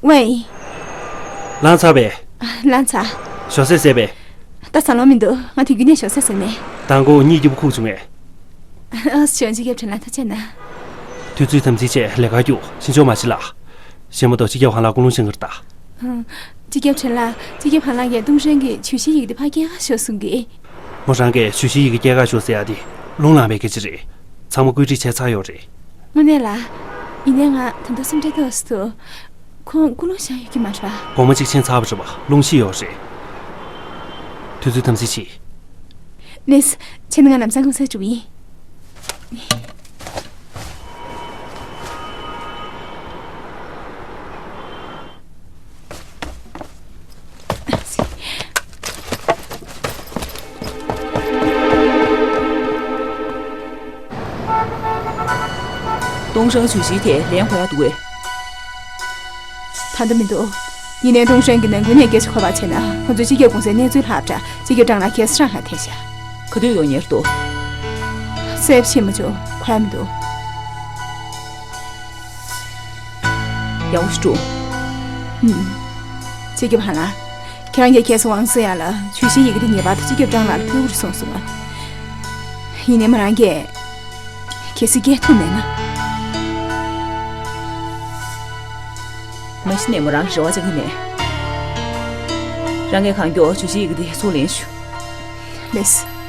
ཝེ། ལངས་ཚར་བས། ལངས་ཚར། ཞོགས་ཟས་ཟས་པས། ད་ཟ་ལོང་མི་འདུག་ང་དུས་རྒྱུན་ནས་ཞོགས་ཟས་ཟ་མེད། མདང་དགོང་གཉིད་སྐྱིད་པོ་ཁུག་བྱུང་ངས། ཨ་ཞོན་སྤྱི་ཁྱབ་ཁྲིན་ལགས་ཐུགས་རྗེ་གནང་། དུས་ཚོད་དམ་འཛིན་བྱས་ལས་ཀ་རྒྱུགས་ཕྱིན་ཆོག་མ་བྱེད་ལ། གཞན་མ་གཏོགས་སྤྱི་ཁྱབ་ཧང་ལགས་སྐུ་རླུང་བཞེངས་ཀྱི་རེད་ད། ཧང་། སྤྱི་ཁྱབ་ཁྲིན་ལགས། སྤྱི་ཁྱབ་ཧང་ལགས་ཀྱིས་ཏུང་ཧྲན་གྱི་ཇུས་གཞི་ཡི་གེ་དེ་ཕར་སྐྱེལ་ག་ཤོག་གསུང་གི། མོ་རང་གིས་ཇུས་གཞི་ཡི་གེ་སྐྱེལ་ག་ཤོག་ཟེར་ཡ་དེ་རླུང་ལངས་པའི་སྐད་ཆ་རེད། ཚང་མ་བཀོད་སྒྲིག་བྱས་ཚར་ཡོད་རེད། དངོས་གནས་ལ། ཡིན་ནའི་ང་ད་དུང་སེམས་ཁྲལ་ཏོག་ཙམ་འདུག་ཁོང་སྐུ་རླུང་བཞེངས་ཡོད་ཀྱི་མ་རེད་པ། དགོང་མོ་གཅིག་ཕྱིན་ཚར་བ་རེད་པ། རླུང་ཤི་ཡོད་རེད། དུས་ཚོད་དམ་འཛིན་བྱེད། ལགས་སོ། བྱས་ན་ང་ལམ་སང་གུང་སེང་འགྲོ་གི་ཡིན། ཏུང་ཧྲེང་ཇུས་ཞིའི་ཐད་ལན་གོ་ཡག་འདུག་གས། ད་ལྟ་མི་འདུག་ཡིན་ནའི་ཏུང་ཧྲེང་གིས་ནང་ཁུལ་ནས་སྐད་ཆ་གོ་བ་བྱས་ན། ཁོ་ཚོས་སྤྱི་ཁྱབ་ཀུང་སིའི་གནས་ཚུལ་ལྷག་དྲ་སྤྱི་ཁྱབ་ཀྲང་ལགས་གལ་སྲིད་རང་ལ་ཐེ་ཤ། ག་དུས་ཡོང་ཉེར་འདུག་སེབ་ཤེས་མ་བྱུང་། གོ་ཡ་མི་འདུག་ཡག་པོ་ཞིག་འགྲོ། ཨུམ། སྤྱི་ཁྱབ་ཧན་ལགས། ཁྱེད་རང་གིས་ཁྱེད་སུ་ཝང་སི་ཡ་ལ་ཇུས་ཞིའི་ཡི་གེ་དེ་ངེས་པར་དུ་སྤྱི་ཁྱབ་ཀྲང་ལགས་ལ་ཕུལ་དགོས་རེད་གསུངས་སོང་ང་། ཡིན་ནའི་མོ་རང་གིས་གལ་སྲིད་སྐྱེལ་ཐུབ་མེད་ན། མ་གཞི་ནས་མོ་རང་གི་རེ་བ་བཅག་གི་མེད། རང་གིས་གང་མགྱོགས་ཇུས་ཞིའི་ཡི་གེ་དེ་ཚུར་ལེན་ཞུ། ལགས།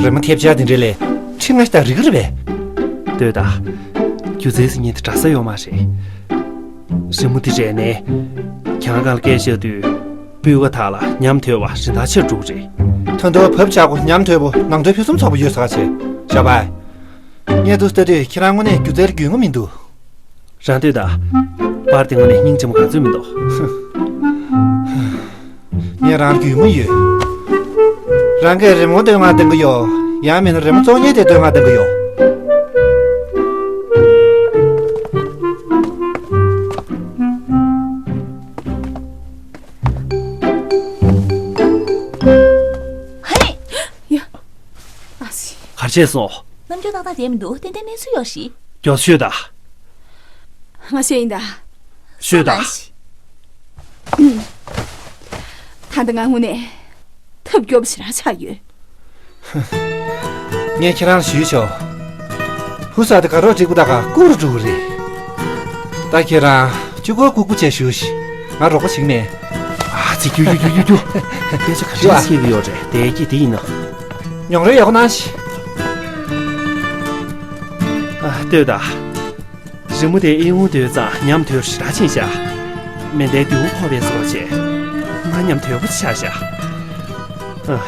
རི་མོ་ཐེབས་ཆག་འདི་འདྲ་ལས་ཁྲི་ལྔ་ཞིག་དང་རིག་གི་རེད་པས། ལྟོས་དང་། སྒྱུ་རྩལ་ཟེར་མཁན་དེ་འདྲ་ས་ཡོད་མ་རེད། རི་མོ་འདི་རེད་ནས། གྱང་སྒང་ལ་སྐད་བཤད་དུས། སྤུས་ཀ་དག་ལ་ཉམས་དོད་པ་རིན་ཐང་ཆེར་འགྲོ་གི་རེད། ད་དུང་བབ་ཆགས་པོ་ཉམས་དོད་པོ་ནང་དོན་ཕུན་སུམ་ཚོགས་པོ་ཡོད་ས་ཆེ། ཞའོ་པའི། ངས་འདུག་ལྟ་དུས་ཁྱེད་རང་དངོས་གནས་སྒྱུ་རྩལ་རྒྱུས་མངའ་མི་འདུག་རང་ལྟོས་དང་། པར་དེ་དངོས་གནས་སྙིང་རྗེ་མོ་ག་ཚོད་མི་འདུག་ངས་རང་རྒྱུས་མངའ་ཡོད། རང་གིས་རི་མོ་སྟོན་ང་འདོན་གི་ཡོད། ཡང་མིན་ན་རི་མོ་བཙོང་མཁན་དེ་སྟོན་ང་འདོན་གི་ཡོད། ཧེ། ཡ། ཨ་སི། ག་རེ་བྱས་སོང་། རྣམ་འགྱུར་ཏག་ཏག་བསྡད་མི་འདུག་ཏན་ཏན་གནས་ཚུལ་ཡོད་རེད། མགྱོགས་ཤོད་དང་། ང་ཤེས་ཡིན་ད། ཤོད་དང་། ད་ལྟ་ང་དངོས་གནས་ཐབས་སྐྱོ་པོ་ཞེ་དྲག་ཆགས་ཡོད། ངས་ཁྱེད་རང་ལ་ཞུས་ཆོག་ཕུ་ས་དེ་ག་རོག་འགྲིག་པོ་ད་ག་ཀུ་རུ་འགྲོ་གི་རེད། ད་ཁྱེད་རང་ཅུ་གོ་ཀུ་ཀུ་བྱས་བཞུགས་ཤིག་ང་རོགས་པ་བྱེད་མེད། ཨ་ཙི། རྒྱུ་རྒྱུ་རྒྱུ་རྒྱུ། སྐད་ཆ་ག་འདྲ་བཤད་ཀྱི་ཡོད་རེད། དེ་གི་དེ་ཡིན་ན། མྱོང་རོལ་ཡག་པོ་གནང་ཞིག་ཨ། ལྟོས་དང་། རི་མོ་དེ་ཨེ་འུ་དོད་ཙང་ཉམས་དོད་ཞེ་དྲག་ཕྱིན་ཤག་མེ་མདའི་མདེའུ་ཁོག་པའི་བཟོ་བྱས། ང་ཉམས་དོད་པོ་ཆགས་ཤག་ཨ།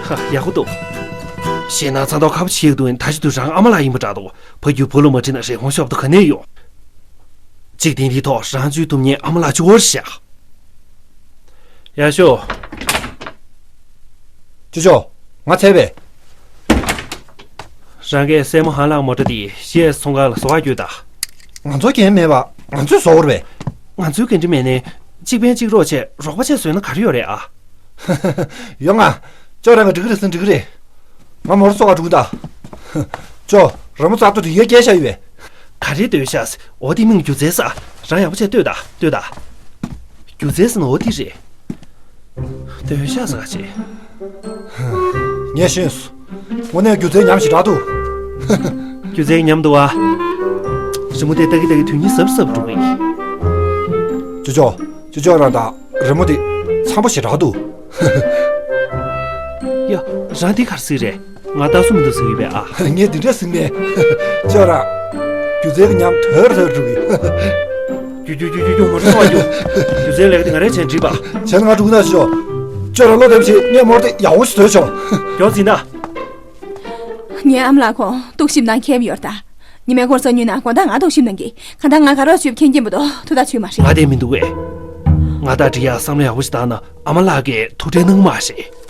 ཧ། ཡག་པོ་འདུག་ཞེད་སྣང་ཚ་མདོག་ཁ་པོ་བྱེད་འདུག་ད་ཅི་དུས་རང་ཨ་མ་ལགས་ཡིན་པ་འདྲ་འདུག་ཕ་རྒྱུད་བུ་ལ་མ་དྲིས་ན་རེ་སྐོང་ཤོབ་ཏུ་ག་ནས་ཡོང་། འཇིག་རྟེན་འདིའི་ཐོག་རང་བཅོས་ཐུབ་མཁན་ཨ་མ་ལགས་གཅིག་པོ་རེད་ཤག་ཡག་ཤོས། ཅོ་ཅོ། ང་ཚད་པས། རང་གིས་སྲས་མོ་ཧན་ལགས་མོ་ཊ་དེ་གཞས་ཚོང་ཁང་ལ་བཟོ་བར་བསྐྱོད་དང་། ང་ཚོ་འགན་མེད་པ་ང་ཚོས་བཟོ་དགོས་རེད་པས། ང་ཚོའི་འགན་འཁྲི་མེད་ནའི་གཅིག་ཕན་གཅིག་རོགས་བྱས་རོགས་པ་བྱས་བཟོས་ན་ག་རེ་ཡོད་རེད་ཨ། ཡོང་ང་། ཅོ་རང་གི་འགྲིག་གི་རེད་ཟེར་འགྲིག་གི་རེད། ང་མོ་ཊ་བཟོ་བར་འགྲོ་གི་ད། ཅོ། རི་མོ་ཙག་ཏུ་རིག་ཡ་སྐྱེལ་བཞག་ཡོད་པས། ག་རེ་ལྟོས་ཤག་འོ་དེ་མིང་སྒྱུ་རྩལ་ཟེར། རང་ཡག་པོ་བྱས་ལྟོས་དང་ལྟོས་དང་། སྒྱུ་རྩལ་ཟེར་ན་འོ་དེ་རེད། ལྟོས་ཤག་ཟེར་ག་བྱེད། ངས་ཤེས་སོང་། དངོས་གནས་སྒྱུ་རྩལ་ཉམས་ཞེ་དྲག་འདུག་སྒྱུ་རྩལ་ཉམས་འདུག་ཨ། རི་མོ་དེ་ལྟ་གི་ལྟ་གི་དོན་སྙིང་ཟབ་ཟབ་འགྲོ་གི་ཡིན། ཅོ་ཅོ། ཅོ་ཅོ་རང་དང་རི་མོ་དེ་འཚམ་པོ་ཞེ་དྲག་འདུག་ཡ། རང་འདི་ག་རེ་ཟེར་རེད། ང་ལྟ་སུ་མི་འདུག་ཟེར་གི་ཡོད་པས་ཨ། ངས་འདི་འདྲ་ཟེར་མེད། ཅོ་རང་། སྒྱུ་རྩལ་གྱི་ཉམས་དོད་དོད་འགྲོ་གི། རྒྱུ་རྒྱུ་རྒྱུ་རྒྱུ་རྒྱུ་མོ་ཊ་ཚོགས་རྒྱུ། སྒྱུ་རྩལ་ལས་ཀ་དེ་ང་རས་བྱས་འགྲིག་པ། བྱས་ན་ང་འགྲོ་གི་ན་ཤོག་ཅོ་རང་བློ་བདེ་པོ་བྱེད། ངས་མོ་ཊ་དེ་ཡག་པོ་ཞིག་བཟོས་ཆོག་མགྱོགས་ཟིན་ད། ངའི་ཨ་མ་ལགས་ཁོང་ལྟོགས་ཞིབ་ནང་ཁེབས་ཡོད་ད། ཉི་མའི་འཁོར་ས་ཉུལ་ན་དགོང་དག་ང་ལྟོགས་ཞིབ་གནང་གི། གང་ལྟར་ང་ག་རོགས་བྱེད་མཁན་སྐྱེན་པོ་དོ་ཐུག་ད་ཆུད་མ་རེད། ང་བསྡད་མི་འདུག་གས། ང་དང་འགྲིག་ཡག་བསམ་བློ་ཡག་པོ་ཞིག་བཏང་ན་ཨ་མ་ལགས་ཀྱིས་ཐུགས་ཁྲལ་གནང་གི་མ་རེད།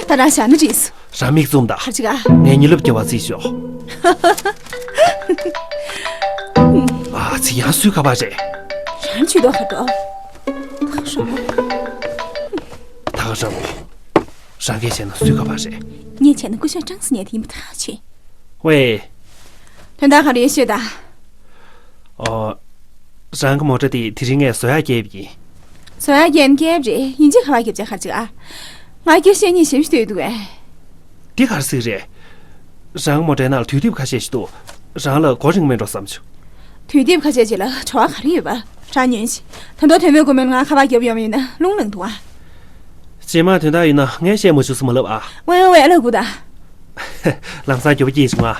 ད་རང་བཞག་ན་འགྲིགས། རང་མིག་བཙུམ་དང་། ག་རེ་བྱེད་ག་ངས་ཉིན་རླབས་བརྒྱབ་པ་རྩིས་ཤོག་ཨ་ཙི། ཡང་སུའི་ཁ་པར་རེད། རང་ཆུད་དོ་ཁ་དོ། ཐག་རིང་པོ། ད་ག་རང་བོ། རང་གིས་བྱས་ན་སུའི་ཁ་པར་རེད། ངས་བྱས་ན་སྐུ་ཞབས་ཀྲང་སི་ཉན་དེ་ཡིན་པ་ཐག་ཆོད། ཝེ། དོན་དག་ག་རེ་ཡོད་ཤོད་ད། ཨོ། རང་གི་མོ་ཊ་དེ་དེ་རིང་ངས་བཟོ་ཡག་བརྒྱབ་ཡིན། བཟོ་ཡག་བརྒྱབ་ན་བརྒྱབ་རེད། ཡིན་གཅིག་ག་པར་བརྒྱབ་བྱས་ག་རེ་བྱེད་ག་ང་སྐད་བཤད་མཁན་ཞེ་པོ་ཞིག་ལྟོས་འདུག་གས། འདི་ག་རེ་ཟིག་རེད། རང་མོ་ཊའི་ནང་ལ་དུས་དེབ་ཁ་ཤས་ཤིག་འདུག་རང་ལ་གོ་རིང་མེད་འགྲོ་བསམ་བྱུང་། དུས་དེབ་ཁ་ཤས་ཅིག་ལ་བྲོ་བ་ག་རེ་ཡོད་པ། རང་ཉོན་ཞིག་ད་དུང་དོན་མེད་དགོས་མེད་ལ་ང་ཁ་པར་རྒྱབ་ཡོང་བ་ཡིན་ན་རླུང་ལངས་འདུག་ཨ། རྗེས་མ་དོན་དག་ཡིན་ན་ངས་བཤད་མ་བཅུག་ཟེར་མ་ལབ་ཨ། ཝེ་ཝེ་ཝེ། ལབ་དགོས་ད། ལམ་སང་མགྱོགས་པོ་སྐྱེལ་བྱུང་ཨ།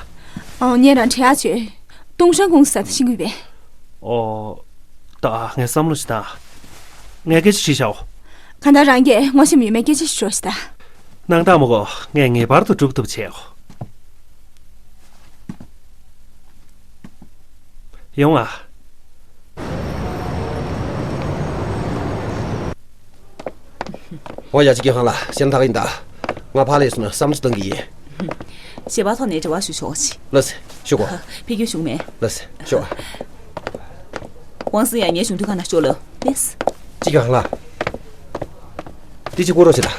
ཨོ། ངས་རང་དྲི་ཡག་བྱོས། ཏུང་ཧྲན་ཀུང་སི་ཟེར་དེ་ཤེས་ཀྱི་ཡོད་པས། ཨོ། ད་ངས་བསམ་བློ་ཞིག་བཏང་། ངས་སྐད་ཆ་དྲིས་ཤག་ཨོ། གང་ལྟར་རང་གིས་ངོ་ཤེས་མི་ཡོད་མེད་སྐད་ཆ་ཞིག་དྲིས་ཤག་ད། སྣང་དག་མ་གོ། ངས་ངེས་པར་དུ་སྒྲུབ་ཐུབ་བྱས་ཨོ། ཡོང་ཨ། འོ་ཡ། ཅི་ཀྱི་ཧང་ལ་སེམས་ཐག་ཡིན་ད། ང་ཕར་ལས་སོང་ན་བསམ་ཚུལ་གཏང་གི་ཡིན། ཞལ་པར་ཐོག་ནས་འབྲེལ་བ་ཞུ་ཆོག་ཅི། ལགས་སེ། ཞུ་གོ། ཕ་གིར་བཞུགས་མེད། ལགས་སེ། ཞུ། ཝང་སི་ཡ་ངའི་གཞུང་དོན་ཁང་ནང་ཤོག་ལབ། ལགས། ཅི་ཀྱི་ཧང་ལ། དེ་ཅི་སྐུར་རོགས་བྱེད་ད།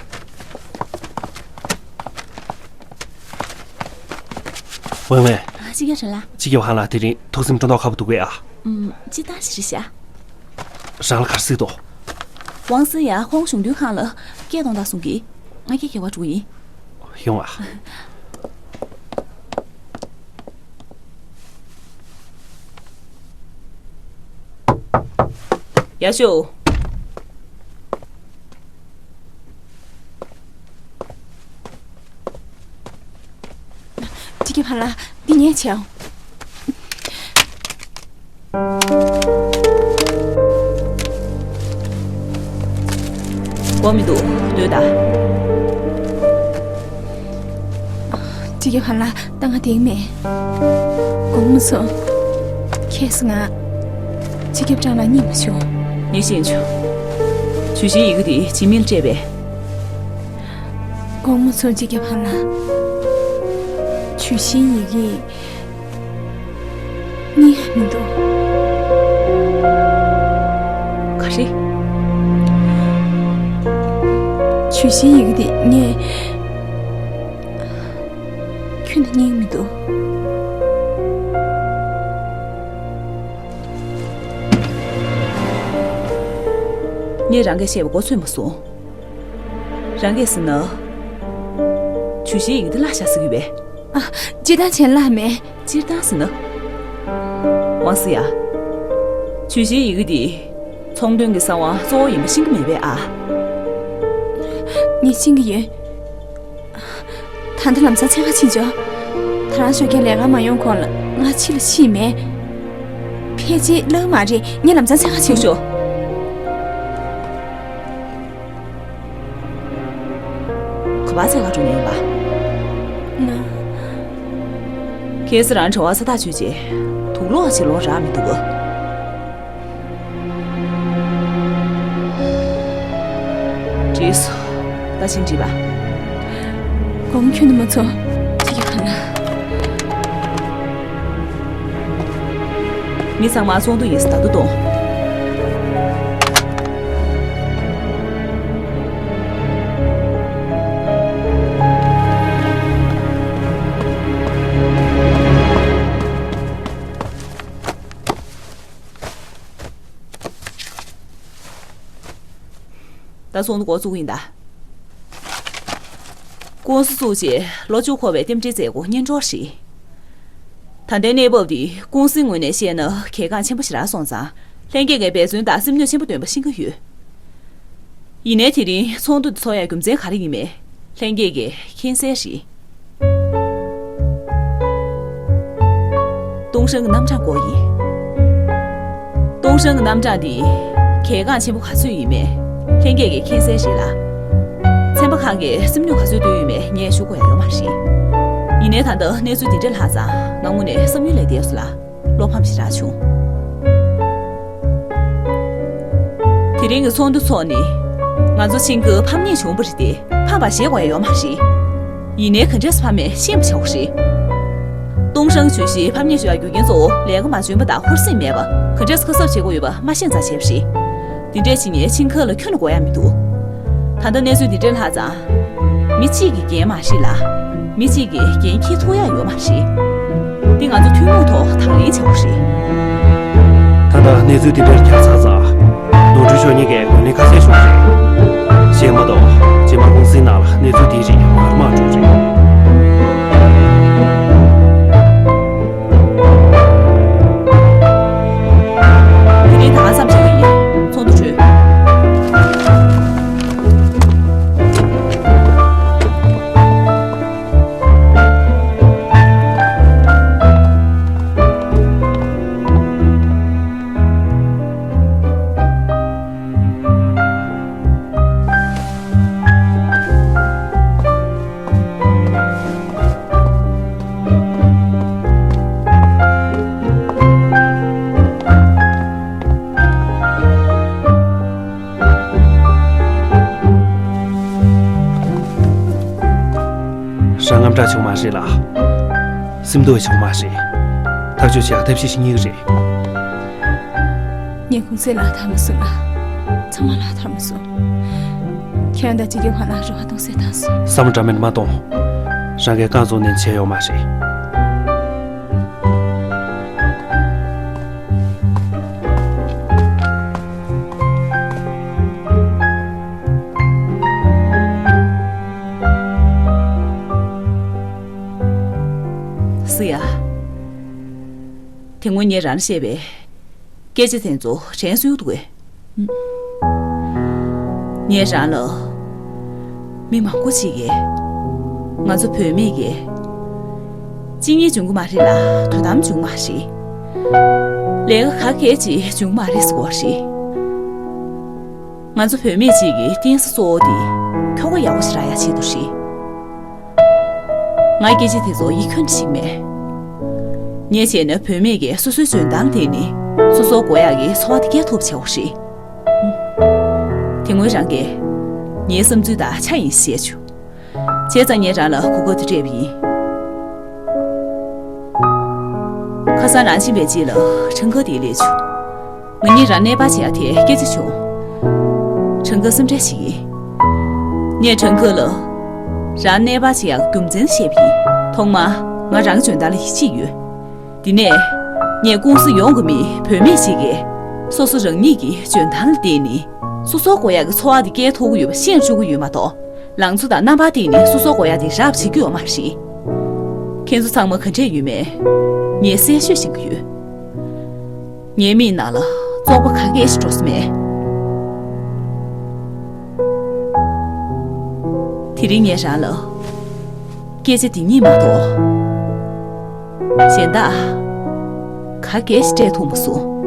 ཝང་ཝེ། ཅི་ཀྱི་ཧང་ལ། ཅི་ཀྱི་ཧང་ལ་དེ་རིང་ཐུགས་སེམས་སྤྲོ་མདོག་ཁ་པོ་འདུག་པས་ཨ། ཨུམ། སྤྱིར་བཏང་ཞིག་རེད་ཤག་རང་ལ་ག་རེ་སྲིད་དོ། ཝང་སི་ཡ་ཁོང་གཞུང་དོན་ཁང་ལ་སྐད་གཏོང་དང་གསུང་གི། ང་སྐད་རྒྱག་པར་འགྲོ་གི་ཡིན། ཡོང་ཨ། ཡ་ཤོ། ཅི་ཀྱི་ཧང་ལ། འདི་ངས་བྱེད་ཨང་། དགོས་མི་འདུག་ལྟོས་དང་། ཅི་ཀྱི་ཧང་ལ། ད་ང་དེང་མེད། དགོངས་མ་ཚོམས། ཁྱེད་ང་། སྤྱི་ཁྱབ་ཀྲང་ལ་རྙེད་མ་བྱུང་། ངས་ཤེས་བྱུང་། ཇུས་གཞིའི་ཡི་གེ་དེ་ཇི་མིན་སྤྲད་པས། དགོངས་མ་ཚོམས། སྤྱི་ཁྱབ་ཧང་ལ། ཇུས་གཞིའི་ཡི་གེ་རྙེད་ཡ་མི་འདུག་ག་རེ། ཇུས་གཞིའི་ཡི་གེ་དེ་ངས་ཁྱོན་ནས་རྙེད་མི་འདུག་ངས་རང་གིས་བཤད་པ་མགོ་ཚོས་མ་སོང་། རང་གིས་ཟེར་ན། ཇུས་གཞིའི་ཡི་གེ་འདི་བརླག་བཞག་ཟེར་གྱི་ཡོད་པས། ཨ། སྤྱིར་བཏང་བྱས་ན་བརླག་མེད། སྤྱིར་བཏང་ཟེར་ན། ཝང་སི་ཡ། ཇུས་གཞིའི་ཡི་གེ་འདི། ཚོང་དོན་གྱི་གསང་བ་གཙོ་བོ་ཡིན་པ་ཤེས་ཀྱི་མེད་པས་ཨ། ངས་ཤེས་ཀྱི་ཡོད། ད་ལྟ་ལམ་སང་འཚོལ་ག་ཕྱིན་ཆོག་ད་རང་ཞོགས་ཀས་ལས་ཀར་མ་ཡོང་གོང་ལ་ང་ཕྱི་ལ་ཕྱིན་མེད། ཕལ་ཆེར་བརླག་མ་རེད། ངས་ལམ་སང་འཚོལ་ག་ཕྱིན་ཆོག་ག་པར་འཚོལ་ག་འགྲོ་མཁན་ཡིན་པ། ང་། ཁྱེད་ཚོ་རང་གྲྭ་པ་ས་ཐག་ཆོད་རྗེས་དུག་ལོག་བྱེད་ལོང་རག་མི་འདུག་ག་བྲིས་སོ། ད་ཕྱིན་བྲིས་པ། དགོངས་ཁྱོན་ནས་མ་ཚོམས། ཅི་ཀྱི་ཧང་ལ། མི་ཚང་མ་ཚོགས་འདུ་ཡིན་ས་ད་དུང་གཏོང་། ད་ཚོགས་འདུ་འགོ་བཙུགས་ཡིན་ད། ཀུང་སི་བཙུགས་རྗེས་ལོ་བཅུ་འཁོར་བའི་རྟེན་འབྲེལ་མཛད་སྒོ་སྙན་སྒྲོན་ཞིག་ད་ལྟའི་གནས་བབ་འདི་ཀུང་སིའི་ངོས་ནས་བཤད་ན་གལ་འགངས་ཆེན་པོ་ཞེ་དྲག་སོང་ཙང་། ལྷན་རྒྱས་ཀྱིས་འབད་བརྩོན་དང་སེམས་ནུས་ཆེན་པོ་བཏོན་པ་ཤེས་ཀྱི་ཡོད། ཡིན་ནའི་དེ་རིང་ཚོགས་འདུ་འདི་ཚོགས་ཡའི་རྒྱུ་མཚན་ག་རེ་ཡིན་མིན་ལྷན་རྒྱས་ཀྱིས་མཁྱེན་གསལ་རེད། ཏུང་ཧྲན་གྱི་རྣམ་གྲངས་སྐོར་ཡིན། ཏུང་ཧྲན་གྱི་རྣམ་གྲངས་འདི་གལ་འགངས་ཆེན་པོ་ག་ཚོད་ཡིན་མིན་ལྷན་རྒྱས་ཀྱིས་མཁྱེན་གསལ་རེད་ལ། ཚན་པ་ཁག་གིས་སེམས་ནུས་ག་ཚོད་བཏོན་ཡོད་མེད་ངས་ཞུ་དགོས་ཡ་ཡོད་མ་རེད། ཡིན་ནའི་ད་ལྟ་གནས་ཚུལ་འདི་འདྲ་ལྷག་ཙང་ང་དངོས་གནས་བསམ་ཡུལ་ལས་འདས་སོང་ལ། བློ་ཕམ་ཞེ་དྲག་བྱུང་། དེ་རིང་གི་ཚོགས་འདུ་འཚོགས་ནས། ང་ཚོ་ཆིང་ཀི་ཕམ་ཉེས་བྱུང་བ་རེད་དེ། ཕམ་པ་བཞེས་དགོས་ཡ་ཡོད་མ་རེད། ཡིན་ནའི་ག་འདྲས་ཕམ་མེད་ཤེས་པ་བྱ་དགོས་རེད། ཏུང་ཧྲན་ཇུས་ཞིག་ཕམ་ཉེས་བྱུང་ཡ་རྒྱུ་རྐྱེན་གཙོ་བོ་ལས་ཀ་མ་འཇོན་པ་དང་ཧུར་སེམས་མེད་པ། ག་འདྲས་ཁ་གསབ་བྱེད་དགོས་ཡོད་པ་མ་ཤེས་ཙང་བྱས་པ་རེད། འདི་འདྲས་བྱེད་མཁན་ཆིང་ཀི་ལ་ཁྱོན་ནས་དགོས་ཡ་མི་འདུག་ད་ལྟ་གནས་ཚུལ་འདི་འདྲས་ལྷག་ཙང་། མི་གཅིག་གི་འགན་མ་རེད་ལ། མི་གཅིག་གིས་འགན་འཁྱེར་ཐུབ་ཡ་ཡོད་མ་རེད། འདི་ང་ཚོ་ཐུན་མོང་ཐོག་དང་ལེན་བྱ་དགོས་རེད། ད་ལྟ་གནས་ཚུལ་འདི་འདྲར་གྱར་ཚར་ཙང་། ནོར་འཁྲུལ་ཤོར་མཁན་གྱི་གོ་གནས་ཁ་གསལ་ཞུ་གི་རེད། གཞན་མ་གཏོགས་རྗེས་མ་ཀུང་སིའི་ནང་ལ་གནས་ཚུལ་འདིའི་རིགས་མར་མར་འགྲོ་གི་རེད། དེ་རིང་ད་ག་ཙམ་བྱེད་ཀྱི་ཡིན། ཚོགས་འདུ་གྲོལ། སྐྲག་བྱུང་མ་རེད་ལ། སེམས་སྡུག་བྱུང་མ་རེད། ཐག་གཅོད་བྱེད་ཡག་ཐབས་ཤེས་ཤིག་རྙེད་ཀྱི་རེད། ངས་གུང་སེང་ལག་བསྟར་མ་སོང་ལ། ཚང་མ་ལག་བསྟར་མ་སོང་། ཁྱེད་རང་དང་སྤྱི་ཁྱབ་ཁང་ནང་རེ་བ་གཏོང་སྲོལ་བཏང་སོང་། བསམ་བློ་འདྲ་མིན་མ་གཏོང་། རང་གིས་རྐང་བཙུགས་ནས་བྱས་ཡོད་མ་རེད། སུ་ཡ། དེ་སྔོན་ངས་རང་ལ་བཤད་པའི་སྐད་ཆ་དེ་ཚོ་དྲན་གསོ་ཡོད་འདུག་གས། ངས་རང་ལ། མི་མང་པོ་ཞིག་གིས། ང་ཚོ་བུད་མེད་ཀྱི། གཅིན་སྙི་འབྱུང་གི་མ་རེད་ལ་དོ་དམ་འབྱུང་མ་རེད། ལས་ཀ་ག་གེ་ཅིག་འབྱུང་མ་རེད་ཟེར་བ་རེད། ང་ཚོ་བུད་མེད་ཅིག་གི་རྟེན་ས་གཙོ་བོ་དེ་ཁྱོ་ག་ཡག་པོ་ཞིག་རག་ཡག་ཆེད་དུ་རེད། ང་སྐད་ཆ་དེ་ཚོ་ཡིད་འཁྱོངས་ཞིག་མེད། ངས་བྱས་ན་བུད་མེད་ཀྱིས་སོ་སོའི་འཇོན་ཐང་བརྟེན་ནས་སོ་སོར་དགོས་ཡག་གི་འཚོ་བ་དེ་སྐྱེལ་ཐུབ་བྱའོ་ཞེས། དེ་སྔོན་རང་གིས་ངའི་བསམ་ཚུལ་དང་ཆ་ཡིན་ཞེས་བྱུང་། བྱས་ཙང་ངས་རང་ལ་གོ་སྐབས་དེ་སྤྲད་པ་ཡིན། ཁ་སང་རང་ཕྱིན་པའི་རྗེས་ལ་ཁྲང་ཁ་དེ་སླེབས་བྱུང་། ང་གཉིས་རང་གནས་སྤར་བྱེད་ཡག་དེ་སྐད་ཆ་བྱུང་། ཁྲང་ཁ་སེམས་ཁྲལ་ཞིག་ཡིན། ངས་ཁྲང་ཁ་ལ། རང་གནས་སྤར་བྱེད་ཡག་རྒྱུ་མཚན་བཤད་པ་ཡིན། ཐོག་མར་ང་རང་འཇོན་ཐང་ལ་ཡིད་ཆེས་ཡོད། དེ་ནས། ངས་ཀུང་སི་ཡོངས་ཀྱི་མི་བུད་མེད་ཞིག་གིས། སོ་སོ་རང་ཉིད་ཀྱི་འཇོན་ཐང་ལ་བརྟེན་ནས། སོ་སོར་དགོས་ཡག་གི་འཚོ་བ་དེ་སྐྱེལ་ཐུབ་ཀྱི་ཡོད་པ་ཤེས་བཅུག་གི་ཡོད་མ་གཏོགས། ལང་ཚོ་དང་རྣམ་པར་བརྟེན་ནས་སོ་སོར་དགོས་ཡག་དེ་རག་བྱེད་ཀྱི་ཡོད་མ་རེད། ཁྱེད་ཚོ་ཚང་མ་ག་འདྲས་ཡོད་མེད། ངས་གསལ་ཤོས་ཤེས་ཀྱི་ཡོད། ངའི་མིག་ནང་ལ་བཙོག་པ་ག་གེ་ཞིག་འགྲོ་ས་མེད། དེ་རིང་ངས་རང་ལ་སྐད་ཆ་འདི་གཉིས་མ་གཏོགས་གཞན་དག་ག་གེ་ཞིག་སྤྲད་ཐུབ་མ་སོང་།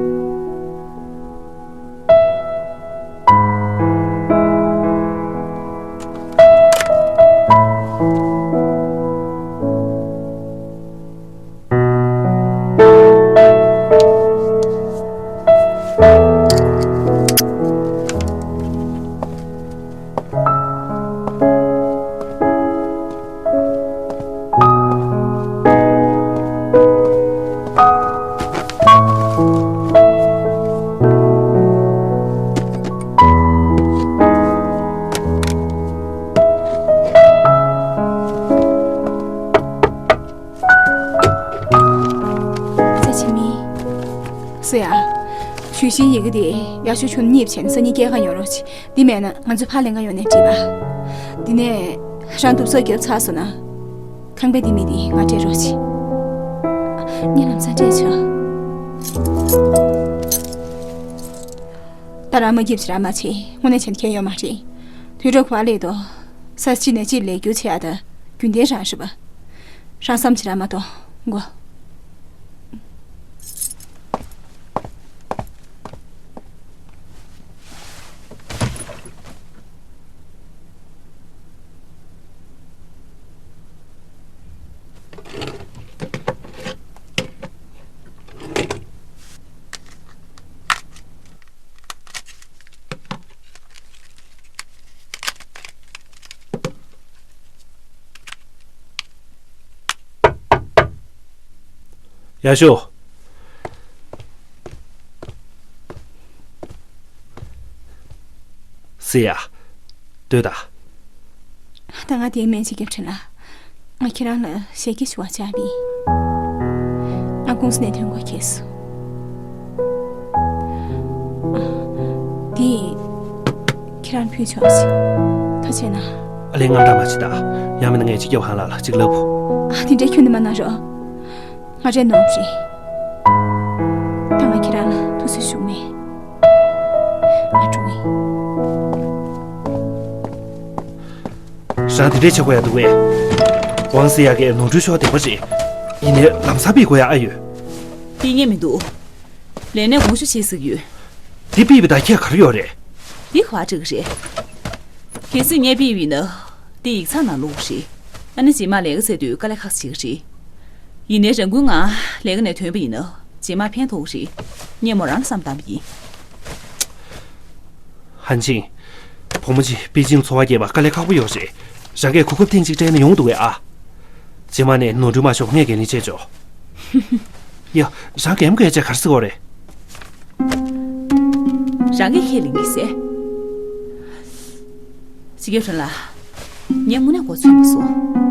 ས་ཆེན་མི། སུ་ཡ། ཞུས་ཤིང་ཡི་གེ་དེ་ཡག་ཤོས་བྱུང་ན་གཉིས་བྱས་ནས་སང་ཉིན་སྐྱེལ་ག་ཡོང་རོགས་གྱིས། དེ་མེད་ན་ང་ཚོ་ཕར་ལེན་ག་ཡོང་ནས་བྲིས་པ། དེ་ནས་རང་དུབ་སོ་བརྒྱབ་ཚར་སོང་ན། ཁང་པའི་ལྡེ་མིག་དེ་ང་སྤྲད་རོགས་གྱིས། ངས་ལམ་སང་སྤྲད་ཆོག་ད་རང་མ་བརྒྱབ་ཅིག་རང་མ་བྱེད། དངོས་གནས་བྱེད་མཁན་ཡོད་མ་རེད། དུས་རབས་ག་པར་སླེབས་འདུག་ས་གཅིག་ནས་གཅིག་ལས་སྒྱུར་བྱེད་ཡག་དང་རྒྱུན་ལྡན་རང་རེད་པ། རང་བསམ་བྱེད་རང་མ་གཏོགས་མགོ། ཡ་ཤོ། སི་ཡ། ལྟོས་དང་། ད་ང་དེའི་སྨན་ཅིག་རྒྱབ་དྲན་ལ། ང་ཁྱེད་རང་ལ་ཞལ་གྱིས་ཞུ་བ་བྱ་བ་ཡིན། ང་ཀུང་སི་ནས་ཐོན་དགོས་ཁེལ་སོང་། ཨ། འདི། ཁྱེད་རང་ཕུལ་ཆོག་ཅིག་ཐུགས་རྗེ་གནང་། ཨ་ལས། ང་འདྲ་མ་བྱེད་ད། ཡང་མིན་ན་ངས་སྤྱི་ཁྱབ་ཁང་ལགས་ལ་ཅིག་ལབ་དགོས། ཨ། དེ་འདྲའི་ཁྱོན་ནས་མ་གནང་རོགས། ང་རེད་ནོར་བུ་རེད། ད་ང་ཁྱེད་རང་ལ་ཐུགས་རྗེ་ཞུ་མེད། ང་འགྲོ་ཡིན། རང་དེ་འདྲའི་བྱེད་དགོས་ཡ་འདུག་གས། ཝང་སི་ཡ་གིས་ནོར་འཁྲུལ་ཤོར་བསྡད་པ་རེད། ཡིན་ནའི་ལམ་སང་ཕུད་དགོས་ཡ་ཨ་ཡོད། ཕུད་ངེས་མི་འདུག་ལས་གནས་དགོངས་ཞུ་བྱེད་ཟེར་གྱི་ཡོད། དེ་ཕུད་པའི་བརྡ་ཁྱད་ག་རེ་ཡོད་རེད། འདི་ག་པར་འགྲིག་གི་རེད། གལ་སྲིད་ངས་ཕུད་པ་ཡིན་ན། འདི་ཡིག་ཚང་ནང་བླུགས་གི་རེད། ཨ་ནི་རྗེས་མ་ལས་ཀ་བཙལ་དུས་དཀའ་ལས་ཁག་ཅིག་རེད། ཡིན་ནའི་རང་འགུལ་ངང་ལས་ཀ་ནས་ཐོན་པ་ཡིན་ན་རྗེས་མ་ཕན་ཐོགས་ཀྱི་རེད། ངས་མོ་རང་ལ་བསམ་བཏང་པ་ཡིན། ཧན་ཆིང་། བུ་མོ་གཅིག་པེ་ཅིང་འཚོ་བ་སྐྱེལ་བ་དཀའ་ལས་ཁག་པོ་ཡོད་རེད། རང་གིས་གོ་སྐབས་ཐེངས་གཅིག་སྤྲད་ན་ཡོང་འདུག་གས་ཨ། རྗེས་མ་ནས་ནོར་འཁྲུལ་མ་ཤོར་ངས་འགན་ལེན་བྱས་ཆོག་ཡ། རང་གི་ཨེམ་ཀེ་ཅེ་ག་རེ་ཟེར་གོ་རེད། རང་གིས་ཁས་ལེན་གྱི་ཟེར། ཅི་གེ་ཧྲན་ལ། ངས་དངོས་གནས་མགོ་ཚོས་མ་སོང་།